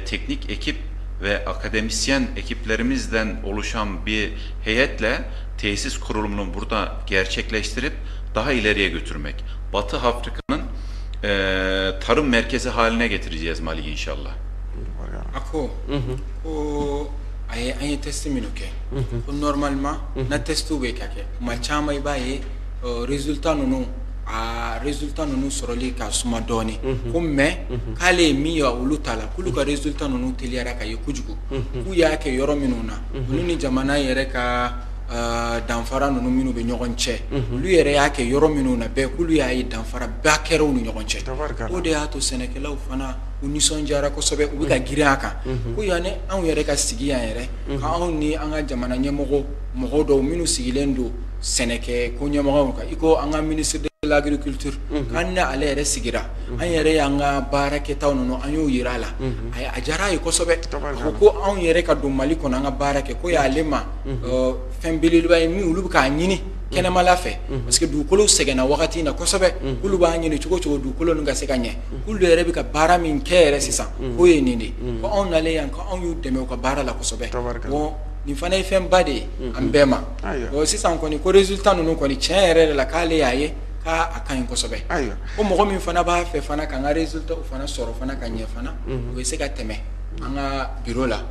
teknik ekip ve akademisyen ekiplerimizden oluşan bir heyetle tesis kurulumunu burada gerçekleştirip daha ileriye götürmek. Batı Afrika'nın tarım merkezi haline getireceğiz Mali inşallah. A ko ko a ye an ye test minnu kɛ, ko normalement na test bɛ ka kɛ kuma caman, i b'a ye résultat ninnu, a résultat ninnu sɔrɔli ka suma dɔɔni. Ko mais k'ale ye min ye olu ta la, k'olu ka résultat ninnu teliyara ka ye kojugu, k'u y'a kɛ yɔrɔ minnu na, olu ni jamana yɛrɛ ka danfara ninnu minnu bɛ ɲɔgɔn cɛ, olu yɛrɛ y'a kɛ yɔrɔ minnu na bɛɛ, k'olu y'a ye danfara ba kɛra u ni ɲɔgɔn cɛ. O de y'a to sɛnɛkɛlaw fana u nisɔndiyara kosɛbɛ, u bɛ ka girin a kan, ko yanni anw yɛrɛ ka sigi yan yɛrɛ, k'anw ni an ka jamana ɲɛmɔgɔ mɔgɔ dɔw minnu sigilen don sɛnɛkɛ ko ɲɛmɔgɔw kan, i ko an ka ministre de l'agriculture, k'an ni ale yɛrɛ sigira, an yɛrɛ y'an ka baarakɛtaw ninnu, an y'o yira a la, a diyara a ye kosɛbɛ. A ko ko anw yɛrɛ ka don Mali kɔnɔ, an ka baara kɛ, ko y'ale ma fɛn belebeleba ye min olu bɛ k'a ɲini kɛnɛmala fɛ, parce que dugukolo sɛgɛnna wagati in na kosɛbɛ, k'olu b'a ɲini cogo cogo dugukolo ninnu ka se ka ɲɛ, k'olu yɛrɛ bɛ ka baara min kɛ yɛrɛ sisan, k'o ye nin de ye, ko anw nalen yan, ko anw y'u dɛmɛ u ka baara la kosɛbɛ. Bon, nin fana ye fɛnba de ye an bɛɛ ma. Bon, sisan kɔni, ko résultat ninnu kɔni, tiɲɛ yɛrɛ de la, k'ale y'a ye k'a a ka ɲi kosɛbɛ. Ko mɔgɔ min fana b'a fɛ fana k'an ka résultat fana sɔrɔ fana ka ɲɛ fana, u bɛ se ka tɛmɛ an ka bureau la,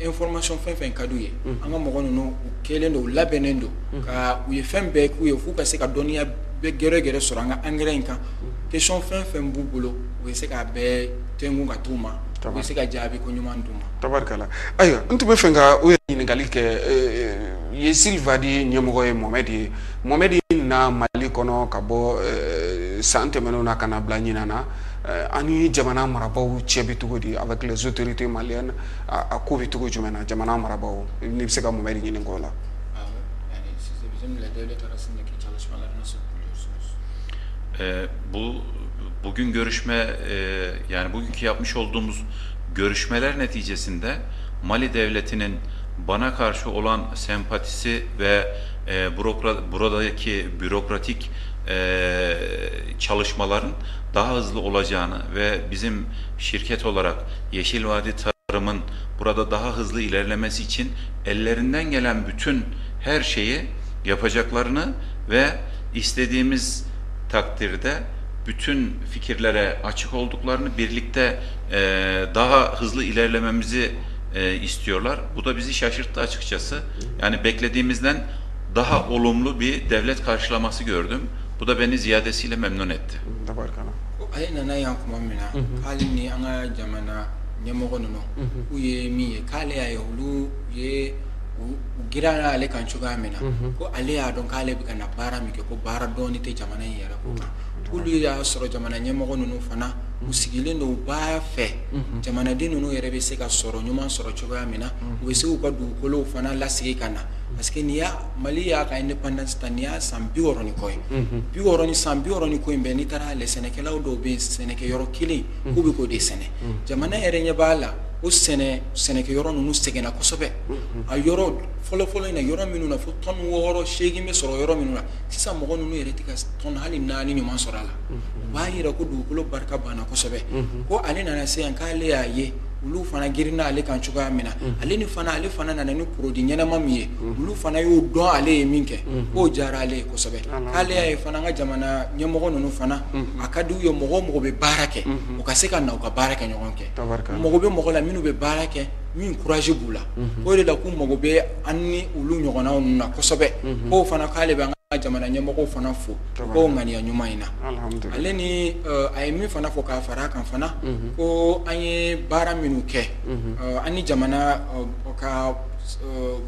information fɛn fɛn ka d'u ye, an ka mɔgɔ ninnu u kɛlen don, u labɛnnen don ka u ye fɛn bɛɛ k'u ye f'u ka se ka dɔnniya bɛɛ gɛrɛ gɛrɛ sɔrɔ an ka engrais in kan. Question fɛn fɛn b'u bolo, u bɛ se k'a bɛɛ tɛnku ka t'u ma, u bɛ se ka jaabi ko ɲuman d'u ma. Tabarikala. Ayiwa, n tun bɛ fɛ ka o yɛrɛ ɲininkali kɛ Yesil Vadi ɲɛmɔgɔ ye Mohamɛdi ye. Mohamɛdi na Mali kɔnɔ ka bɔ san tɛmɛnenw na ka na bila ɲinan na, ani jamana marabaaw cɛ bɛ cogo di, avec les autorités maliennes, a ko bɛ cogo jumɛn na, jamana marabaaw, n'i bɛ se ka Mohamɛdi ɲininka o la. Abi, yani siz de bizimle devlet arasındaki çalışmaları nasıl buluyorsunuz? Bu bugün görüşme yani bugünkü yapmış olduğumuz görüşmeler neticesinde Mali devletinin bana karşı olan sempatisi ve buradaki bürokratik çalışmaların daha hızlı olacağını ve bizim şirket olarak Yeşil Vadi Tarım'ın burada daha hızlı ilerlemesi için ellerinden gelen bütün her şeyi yapacaklarını ve istediğimiz takdirde bütün fikirlere açık olduklarını, birlikte daha hızlı ilerlememizi istiyorlar. Bu da bizi şaşırttı açıkçası. Yani beklediğimizden daha olumlu bir devlet karşılaması gördüm. Bu da beni ziyadesiyle memnun etti. Tabarikala. Ko ale nana yan kuma min na, k'ale ni an ka jamana ɲɛmɔgɔ ninnu k'u ye min ye, k'ale y'a ye olu ye u girinna ale kan cogoya min na, ko ale y'a dɔn k'ale bɛ ka na baara min kɛ, ko baara dɔɔni tɛ jamana in yɛrɛ ko kan. K'olu y'a sɔrɔ jamana ɲɛmɔgɔ ninnu fana u sigilen don, u b'a fɛ jamanaden ninnu yɛrɛ bɛ se ka sɔrɔ ɲuman sɔrɔ cogoya min na, u bɛ se k'u ka dugukolow fana lasegin ka na, parce que n'i y'a Mali y'a ka indépendance ta, n'i y'a san 60 ni kɔ ye, 60 ni san 60 ni ko in bɛɛ, n'i taara ale sɛnɛkɛlaw dɔw bɛ yen, sɛnɛkɛyɔrɔ kelen k'u bɛ k'o de sɛnɛ. Jamana yɛrɛ ɲɛ b'a la o sɛnɛ sɛnɛkɛyɔrɔ ninnu sɛgɛnna kosɛbɛ. A yɔrɔ fɔlɔfɔlɔ in na, yɔrɔ minnu na fo tɔni 6, 8 bɛ sɔrɔ yɔrɔ minnu na, sisan mɔgɔ ninnu yɛrɛ tɛ ka tɔni hali 4 ɲuman sɔrɔ a la. O b'a yira ko dugukolo barika banna kosɛbɛ. Ko ale nana se yan, k'ale y'a ye olu fana girinna ale kan cogoya min na, ale ni fana ale fana nana ni produit ɲɛnama min ye, olu fana y'o dɔn ale ye min kɛ, k'o diyara ale ye kosɛbɛ. K'ale y'a ye fana an ka jamana ɲɛmɔgɔ ninnu fana, a ka di u ye mɔgɔ o mɔgɔ bɛ baara kɛ, u ka se ka na u ka baara kɛ ɲɔgɔn kɛ. Mago bɛ mɔgɔ la minnu bɛ baara kɛ, min courage b'u la. O de la k'u mago bɛ an ni olu ɲɔgɔnnaw ninnu na kosɛbɛ. K'o fana k'ale bɛ an ka jamana ɲɛmɔgɔw fana fo k'o ŋaniya ɲuman in na. Ale ni a ye min fana fɔ k'a fara a kan fana, ko an ye baara minnu kɛ an ni jamana ka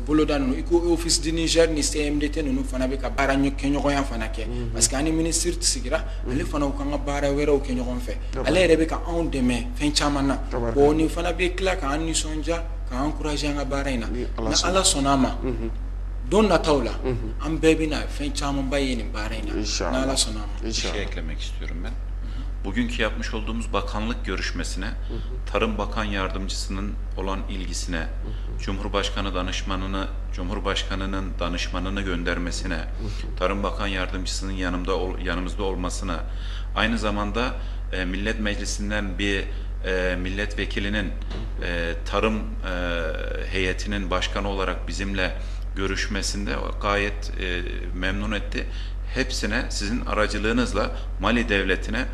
boloda ninnu, i ko Office du Niger ni CMDT ninnu fana bɛ ka baara kɛɲɔgɔnya fana kɛ, parce que an ni ministre sigira, ale fana u kan ka baara wɛrɛw kɛ ɲɔgɔn fɛ. Ale yɛrɛ bɛ ka anw dɛmɛ fɛn caman na. Bon, nin fana bɛ tila k'an nisɔndiya, k'an encourager an ka baara in na. Ni Ala sɔnna a ma, don nataw la an bɛɛ bɛna fɛn camanba ye nin baara in na, n'Ala sɔnna a ma. Bir şey eklemek istiyorum ben. Bugünkü yapmış olduğumuz bakanlık görüşmesine, Tarım Bakan Yardımcısının olan ilgisine, Cumhurbaşkanı danışmanını, Cumhurbaşkanının danışmanını göndermesine, Tarım Bakan Yardımcısının yanımızda olmasına, aynı zamanda Millet Meclisi'nden bir milletvekilinin tarım heyetinin başkanı olarak bizimle görüşmesinde gayet memnun etti. Hepsine sizin aracılığınızla Mali devletine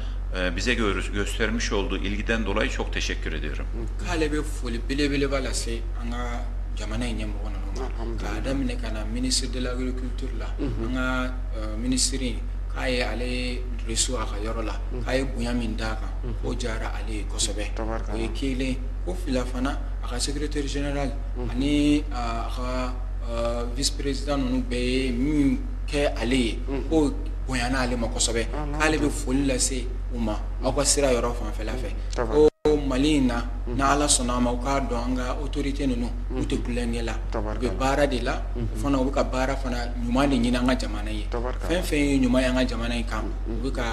bize göstermiş olduğu ilgiden dolayı çok teşekkür ediyorum. K'ale bɛ foli belebeleba lase an ka jamana in ɲɛmɔgɔ ninnu ma, k'a daminɛ ka na ministre de l'Agriculture la, an ka ministre in, k'a ye ale reçu a ka yɔrɔ la, k'a ye bonya min d'a kan, k'o diyara ale ye kosɛbɛ. O ye kelen. Ko fila fana, a ka secrétaire général ani a ka vice président ninnu bɛɛ ye min kɛ ale ye, k'o bonyana ale ma kosɛbɛ. K'ale bɛ foli lase u ma aw ka sira yɔrɔ fanfɛla fɛ, ko Mali in na, n'Ala sɔnna a ma, u k'a dɔn an ka autorité ninnu u tɛ tulonkɛ la, u bɛ baara de la. O fana u bɛ ka baara fana ɲuman de ɲini an ka jamana ye. Fɛn fɛn ye ɲuman ye an ka jamana in kan, u bɛ ka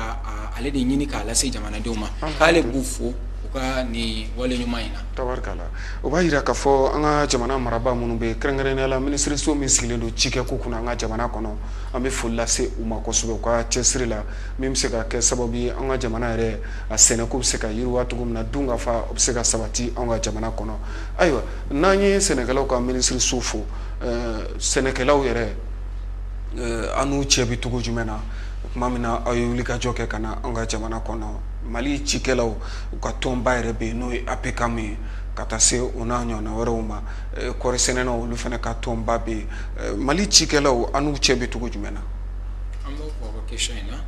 ale de ɲini k'a lase jamanadenw ma. K'ale b'u fo u ka nin wale ɲuman in na. Tabarikala. O b'a yira k'a fɔ an ka jamana marabaa minnu bɛ, kɛrɛnkɛrɛnnenya la minisiriso min sigilen don cikɛko kunna an ka jamana kɔnɔ, an bɛ foli lase u ma kosɛbɛ u ka cɛsiri la, min bɛ se ka kɛ sababu ye an ka jamana yɛrɛ a sɛnɛko bɛ se ka yiriwa cogo min na, dunkafa o bɛ se ka sabati an ka jamana kɔnɔ. Ayiwa, n'an ye sɛnɛkɛlaw ka minisiriso fo, sɛnɛkɛlaw yɛrɛ, an n'u cɛ bɛ cogo jumɛn na tuma min na aw ye wulikajɔ kɛ ka na an ka jamana kɔnɔ? Mali cikɛlaw u ka tɔnba yɛrɛ bɛ yen, n'o ye APCAM ye, ka taa se o n'a ɲɔgɔnna wɛrɛw ma. Kɔɔri sɛnɛnaw olu fana ka tɔnba bɛ yen. Mali cikɛlaw, an n'u cɛ bɛ cogo jumɛn na? An b'o fɔ ka question in na.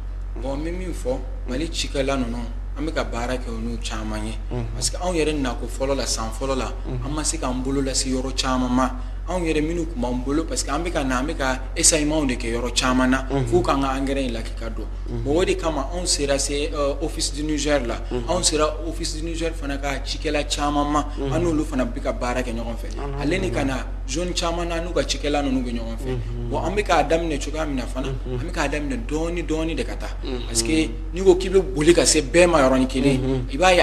Bon, n bɛ min fɔ Mali cikɛla ninnu, an bɛ ka baara kɛ n'u caman ye, parce que anw yɛrɛ nako fɔlɔ la, san fɔlɔ la, an ma se k'an bolo lase yɔrɔ caman ma, anw yɛrɛ minnu tun b'an bolo, parce que an bɛ ka na, an bɛ ka essayement de kɛ yɔrɔ caman na f'u k'an ka engrais in lakika dɔn. Bon, o de kama anw sera se Office du Niger la, anw sera Office du Niger fana ka cikɛla caman ma, an n'olu fana bɛ ka baara kɛ ɲɔgɔn fɛ, ale ni ka na zone caman na, n'u ka cikɛla ninnu bɛ ɲɔgɔn fɛ. Bon, an bɛ k'a daminɛ cogoya min na fana, an bɛ k'a daminɛ dɔɔni dɔɔni de ka taa, parce que n'i ko k'i bɛ boli ka se bɛɛ ma yɔrɔnin kelen, i b'a ye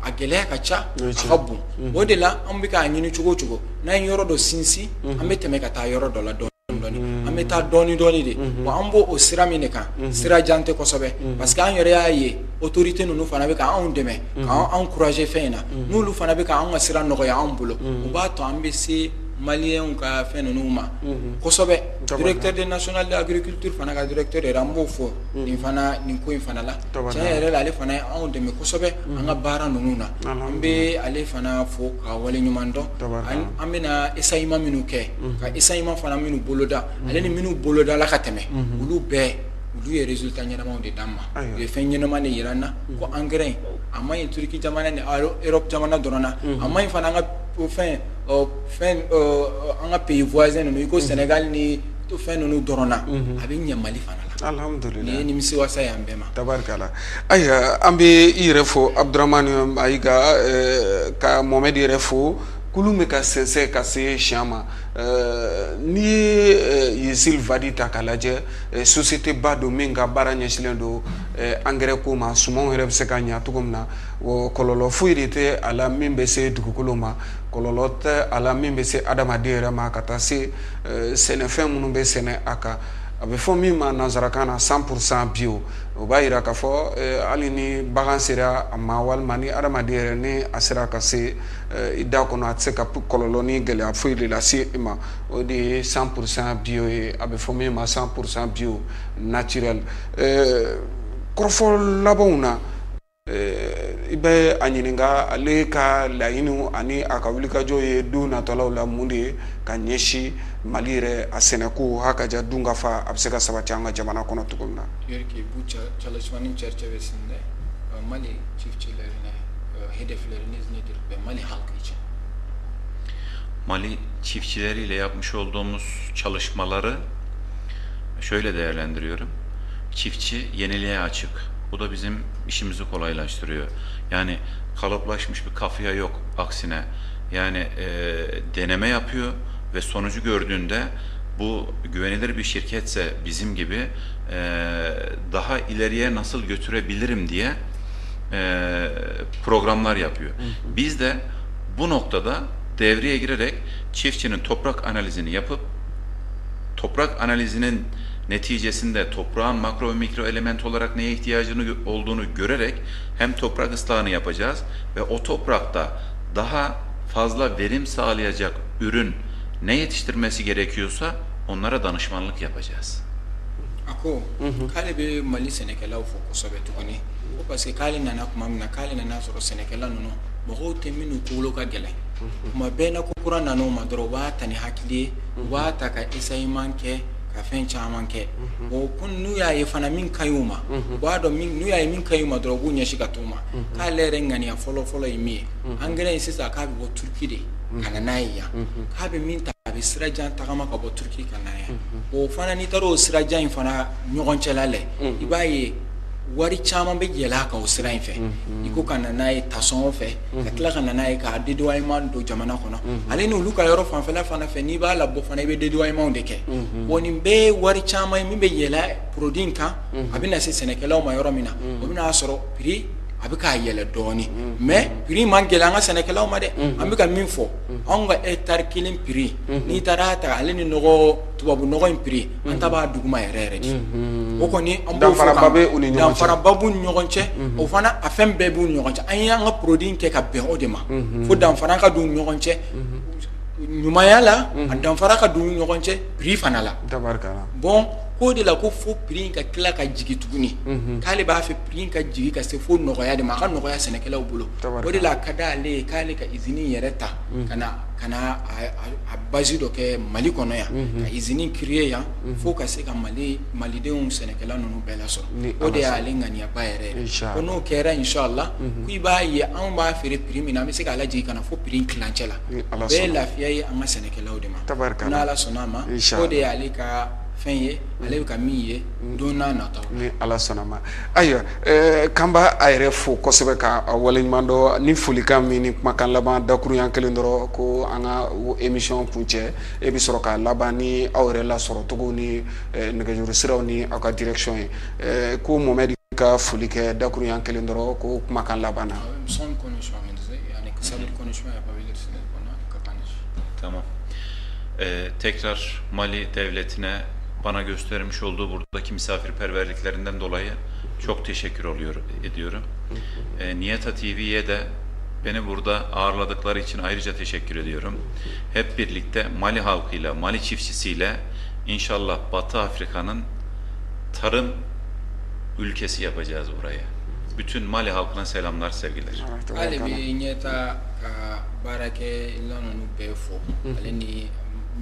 a gɛlɛya ka ca, a ka bon. O de la an bɛ k'a ɲini cogo o cogo, n'an ye yɔrɔ dɔ sinsin, an bɛ tɛmɛ ka taa yɔrɔ dɔ la dɔɔni. dɔɔni dɔɔni, an bɛ taa dɔɔni dɔɔni de. Bon, an b'o o sira min de kan, sira jan tɛ kosɛbɛ, parce que an yɛrɛ y'a ye, autorité ninnu fana bɛ ka anw dɛmɛ, k'an encourager fɛn in na. N'olu fana bɛ ka anw ka sira nɔgɔya anw bolo, o b'a to an bɛ se maliyɛnw ka fɛn ninnu ma kosɛbɛ. Directeur de national de agriculture fana ka directeur yɛrɛ, an b'o fɔ nin fana, nin ko in fana la. Tiɲɛ yɛrɛ la, ale fana ye anw dɛmɛ kosɛbɛ an ka baara ninnu na. An bɛ ale fana fo ka waleɲuman dɔn. An bɛna essayement minnu kɛ, ka essayement fana minnu boloda, ale ni minnu bolodala ka tɛmɛ, olu bɛɛ, olu ye résultat ɲɛnamaw de d'an ma. U ye fɛn ɲɛnama de yira an na ko engrais in, a ma ɲi Turki jamana ni Europe jamana dɔrɔn na, a ma ɲi fana an ka fɛn an ka pays voisin ninnu, i ko Sénégal ni fɛn ninnu dɔrɔn na, a bɛ ɲɛ Mali fana la. Alhamdulillah. Nin ye nimisiwasa ye an bɛɛ ma. Tabarikala. Ayiwa, an bɛ i yɛrɛ fo, Abudramani Mayiga, ka Mohamɛdi yɛrɛ fo. Kulu bɛ ka sɛnsɛn ka se siɲɛ ma. N'i ye Yesil Vadi ta k'a lajɛ, société ba don min ka baara ɲɛsinnen don engrais ko ma, sumanw yɛrɛ bɛ se ka ɲa cogo min na. Kɔlɔlɔ foyi de tɛ a la min bɛ se dugukolo ma, kɔlɔlɔ tɛ a la min bɛ se adamaden yɛrɛ ma, ka taa se sɛnɛfɛn minnu bɛ sɛnɛ a kan. A bɛ fɔ min ma nanzarakan na 100% bio. O b'a yira k'a fɔ hali ni bagan sera a ma, walima ni adamaden yɛrɛ ni a sera ka se i da kɔnɔ, a tɛ se ka kɔlɔlɔ ni gɛlɛya foyi de lase i ma. O de ye 100% bio ye, a bɛ fɔ min ma 100% bio naturel. Kɔrɔfɔ labanw na, i bɛ a ɲininka ale ka laɲiniw ani a ka wulikajɔ ye don natɔlaw la mun de ye ka ɲɛsin Mali yɛrɛ a sɛnɛko ha ka ja dun ka fa, a bɛ se ka sabati an ka jamana kɔnɔ cogo min na. Diyor ki bu çalışmanın çerçevesinde Mali çiftçilerine hedefleriniz nedir ve Mali halkı için? Mali çiftçileriyle yapmış olduğumuz çalışmaları şöyle değerlendiriyorum. Çiftçi yeniliğe açık. Bu da bizim işimizi kolaylaştırıyor. Yani kalıplaşmış bir kafaya yok, aksine. Yani deneme yapıyor ve sonucu gördüğünde bu güvenilir bir şirketse bizim gibi daha ileriye nasıl götürebilirim diye programlar yapıyor. Biz de bu noktada devreye girerek çiftçinin toprak analizini yapıp toprak analizinin neticesinde toprağın makro ve mikro element olarak neye ihtiyacını olduğunu görerek hem toprak ıslahını yapacağız ve o toprakta daha fazla verim sağlayacak ürün ne yetiştirmesi gerekiyorsa onlara danışmanlık yapacağız. A ko k'ale bɛ Mali sɛnɛkɛlaw fo kosɛbɛ tuguni, ko parce que k'ale nana tuma min na, k'ale nana sɔrɔ sɛnɛkɛla ninnu, mɔgɔw tɛ minnu kunkolo ka gɛlɛn. Tuma bɛɛ na ko kura nan'u ma dɔrɔn, u b'a ta ni hakili ye, u b'a ta ka essayement kɛ, ka fɛn caman kɛ. Bon, ko n'u y'a ye fana min ka ɲi u ma, u b'a dɔn min, n'u y'a ye min ka ɲi u ma dɔrɔn, u b'u ɲɛsin ka t'o ma. K'ale yɛrɛ ŋaniya fɔlɔ fɔlɔ ye min ye, engrais in sisan, k'a bɛ bɔ Turki de ka na n'a ye yan, k'a bɛ min ta, a bɛ sira jan tagama ka bɔ Turki ka na yan. O fana, n'i taara o sira jan in fana ɲɔgɔn cɛla lɛ, i b'a ye wari caman bɛ yɛlɛ a kan o sira in fɛ, i ko ka na n'a ye tasɔngɔ fɛ, ka tila ka na n'a ye k'a dédouanement don jamana kɔnɔ. Ale ni olu ka yɔrɔ fanfɛla fana fɛ, n'i b'a labɔ fana, i bɛ dédouanement de kɛ. Bon, nin bɛɛ ye wari caman ye min bɛ yɛlɛ produit in kan. A bɛ na se sɛnɛkɛlaw ma yɔrɔ min na, o bɛna sɔrɔ prix a bɛ k'a yɛlɛ dɔɔni, mais prix man gɛlɛn an ka sɛnɛkɛlaw ma dɛ. An bɛ ka min fɔ, anw ka hectare kelen prix, n'i taara ta, ale ni nɔgɔ, tubabu nɔgɔ in prix, an ta b'a duguma yɛrɛ yɛrɛ de. O kɔni, an b'o fɔ. Danfaraba bɛ u ni ɲɔgɔn cɛ. Danfaraba b'u ni ɲɔgɔn cɛ. O fana, a fɛn bɛɛ b'u ni ɲɔgɔn cɛ. An y'an ka produit kɛ ka bɛn o de ma, fo danfara ka don u ni ɲɔgɔn cɛ ɲumanya la, a danfara ka don u ni ɲɔgɔn cɛ prix fana la. Tabarikala. Bon, k'o de la ko fo prix in ka tila ka jigin tuguni, k'ale b'a fɛ prix in ka jigin ka se fo nɔgɔya de ma, a ka nɔgɔya sɛnɛkɛlaw bolo. O de la a ka d'ale ye k'ale ka usine yɛrɛ ta ka na a base dɔ kɛ Mali kɔnɔ yan, ka usine créer yan, fo ka se ka Mali, malidenw, sɛnɛkɛla ninnu bɛɛ lasɔrɔ. Ni O de Ala y'ale ŋaniyaba yɛrɛ ye. Inchallah. Ko n'o kɛra, inshallah, ko i b'a ye anw b'a feere prix min na, an bɛ se k'a lajigin ka na fo prix in tilancɛ la. Ni Ala Bɛɛ ye sɔnna. lafiya ye an ka sɛnɛkɛlaw de ma. Tabarikala. N'Ala sɔnna a ma. Inchallah. O de y'ale ka fɛn ye, ale bɛ ka min ye don n'a nataw la. Ni Ala sɔnna ma. Ayiwa, k'an b'a a yɛrɛ fo kosɛbɛ, ka a waleɲuman dɔn ni folikan min ni kumakan laban dakurunya kelen dɔrɔn, ko an ka o émission kuncɛ, e bɛ sɔrɔ k'a laban ni aw yɛrɛ lasɔrɔ cogo ni nɛgɛjuru siraw ni aw ka direction ye. Ko Mohamɛdi ka foli kɛ dakurunya kelen dɔrɔn, ko kumakan laban na. Son konuşmamızı, yani kısa bir konuşma yapabilirsiniz bana, kapanış. Tamam. Tekrar Mali devletine bana göstermiş olduğu buradaki misafirperverliklerinden dolayı çok teşekkür ediyorum. Nieta TV'ye de beni burada ağırladıkları için ayrıca teşekkür ediyorum. Hep birlikte Mali halkıyla, Mali çiftçisiyle inşallah Batı Afrika'nın tarım ülkesi yapacağız burayı. Bütün Mali halkına selamlar, sevgiler. K'ale bɛ ɲɛta ka baarakɛla ninnu bɛɛ fo, ale ni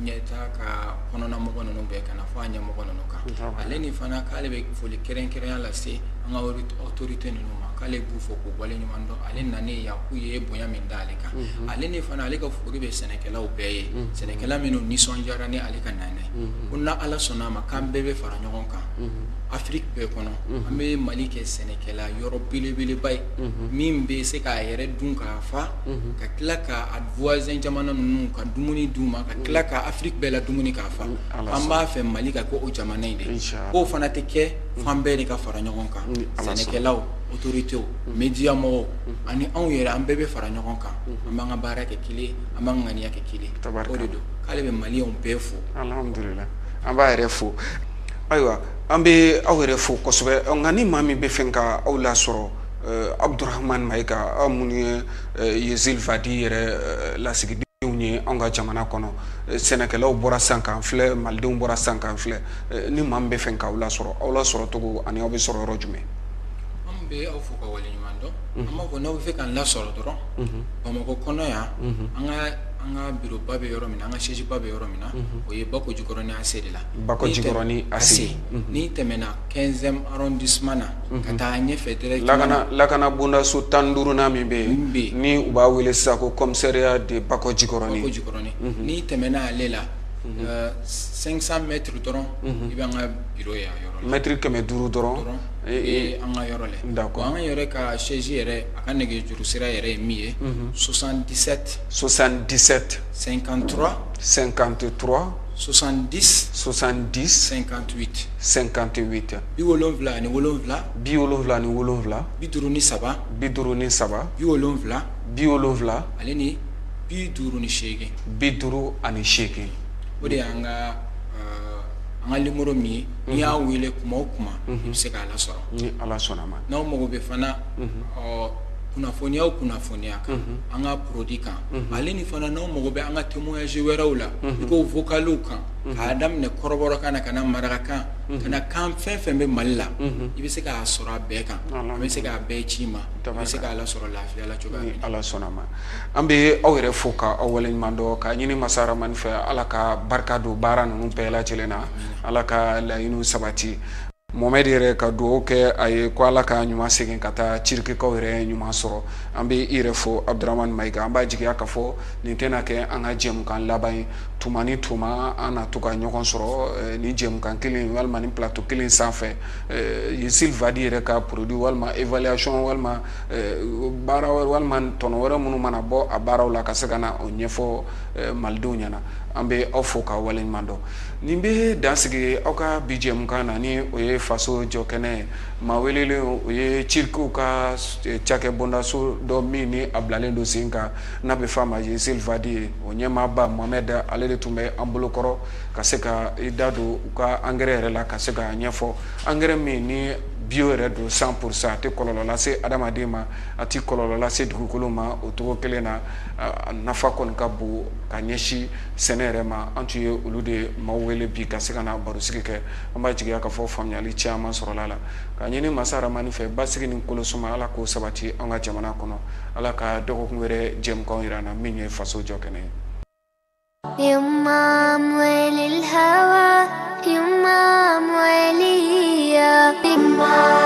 ɲɛta ka kɔnɔnamɔgɔ ninnu bɛɛ, ka na fɔ a ɲɛmɔgɔ ninnu kan. Ale ni fana, k'ale bɛ foli kɛrɛnkɛrɛnya lase an ka autorité ninnu ma, k'ale b'u fo k'u waleɲuman dɔn ale nanen yan, k'u ye bonya min da ale kan. Ale ni fana, ale ka foli bɛ sɛnɛkɛlaw bɛɛ ye, sɛnɛkɛla minnu nisɔndiyara ni ale ka nana ye, ko n'a Ala sɔnna a ma, k'an bɛɛ bɛ fara ɲɔgɔn kan Afiriki bɛɛ kɔnɔ, an bɛ Mali kɛ sɛnɛkɛla yɔrɔ belebeleba ye min bɛ se k'a yɛrɛ dun k'a fa, ka tila ka a voisin jamana ninnu ka dumuni d'u ma, ka tila ka Afiriki bɛɛ la dumuni k'a fa. An b'a fɛ Mali ka kɛ o jamana in de. K'o fana tɛ kɛ fan bɛɛ de ka fara ɲɔgɔn kan, sɛnɛkɛlaw, autorités, média mɔgɔw ani anw yɛrɛ, an bɛɛ bɛ fara ɲɔgɔn kan, an b'an ka baara kɛ kelen, an b'an ŋaniya kɛ kelen. O de don k'ale bɛ maliyɛnw bɛɛ fo. Alhamdulillah, an b'a yɛrɛ fo. Ayiwa, an bɛ aw yɛrɛ fo kosɛbɛ. Nka ni maa min bɛ fɛ ka aw lasɔrɔ, Abdurahman Mayiga, aw minnu ye Yezil Vadi yɛrɛ lasigidenw ye anw ka jamana kɔnɔ, sɛnɛkɛlaw bɔra san k'an filɛ, malidenw bɔra san k'an filɛ, ni maa min bɛ fɛ k'aw lasɔrɔ, aw lasɔrɔ cogo ani aw bɛ sɔrɔ yɔrɔ jumɛn? An bɛ aw fo ka waleɲuman dɔn. An b'a fɔ n'aw bɛ fɛ k'an lasɔrɔ dɔrɔn, Bamakɔ kɔnɔ yan, an ka bureau ba bɛ yɔrɔ min na, an ka siège ba bɛ yɔrɔ min na, o ye Bako Jikɔrɔni AC de la. Bako Jikɔrɔni AC. N'i tɛmɛna 15e arrondissement na ka taa ɲɛfɛ directement, Lakana bondaso 15nan min bɛ yen, ni u b'a wele sisan ko commissariat de Bako Jikɔrɔni. Bako Jikɔrɔni, n'i tɛmɛna ale la 500 mètres dɔrɔn, i bɛ an ka bureau ye a yɔrɔ la. Mɛtiri 500 dɔrɔn. I an ka yɔrɔ la. D'accord. An yɛrɛ ka siège yɛrɛ, a ka nɛgɛjuru sira yɛrɛ ye min ye: 77 77 53 53 70 70 58. 58. 77. 77. 53. 53. 70. 70. Ale ni 58. 58. O de y'an ka an ka numéro min ye, n'i y'a wele kuma o kuma, i bɛ se k'a lasɔrɔ. Ni Ala sɔnna ma. N'aw mago bɛ fana ɔ kunnafoniya o kunnafoniya kan an ka produit kan, ale ni fana n'aw mago bɛ an ka témoignage wɛrɛw la, i ko vocaliw kan, k'a daminɛ kɔrɔbɔrɔkan na ka na marakakan, ka na kan fɛn fɛn bɛ Mali la, i bɛ se k'a sɔrɔ a bɛɛ kan, an bɛ se k'a bɛɛ ci i ma, i bɛ se k'a lasɔrɔ lafiya la cogoya min Ni na. Ala sɔnna ma, an bɛ aw yɛrɛ fo ka aw waleɲuman dɔn, k'a ɲini Masa Ramani fɛ, Ala ka barika don baara ninnu bɛɛ lajɛlen na, Ala ka laɲiniw sabati. Mohamed yɛrɛ ka dugawu kɛ a ye ko Ala ka ɲuman segin ka taa Cirikikaw yɛrɛ ɲuman sɔrɔ. An bɛ i yɛrɛ fo, Abdurahmani Mayiga. An b'a jigiya k'a fɔ nin tɛna kɛ an ka jɛmukan laban ye. Tuma ni tuma, an na to ka ɲɔgɔn sɔrɔ ni jɛmukan kelen walima ni plateau kelen sanfɛ, Yezil Vadi yɛrɛ ka produit walima évaluation walima baara walima tɔnɔ wɛrɛ minnu mana bɔ a baaraw la, ka se ka na o ɲɛfɔ malidenw ɲɛna. An bɛ aw fo ka waleɲuman dɔn. Nin bɛ dan sigi aw ka bi jɛmukan na, ni o ye faso jɔ kɛnɛ ye. Maa welelen, o ye Cirikiw ka cakɛ bondaso dɔ min ni a bilalen don sen kan, n'a bɛ f'a ma Yezil Vadi ye, o ɲɛmaaba Mohamed, ale de tun bɛ an bolokɔrɔ ka se ka i da don u ka engrais yɛrɛ la, ka se ka ɲɛfɔ engrais min ni bio yɛrɛ don 100%, a tɛ kɔlɔlɔ lase adamaden ma, a tɛ kɔlɔlɔ lase dugukolo ma. O cogo kelen na, a nafa kɔni ka bon ka ɲɛsin sɛnɛ yɛrɛ ma. An tun ye olu de maaw wele bi ka se ka na barosigi kɛ. An b'a jigiya k'a fɔ faamuyali caman sɔrɔla la. Ka ɲini Masa Ramani fɛ, basigi ni kolosuma, Ala k'o sabati an ka jamana kɔnɔ. Ala ka dɔgɔkun wɛrɛ jɛmukanw yira an na, min ye faso jɔ kɛnɛ ye. يما أموال الهوى، يما أموالية، يما.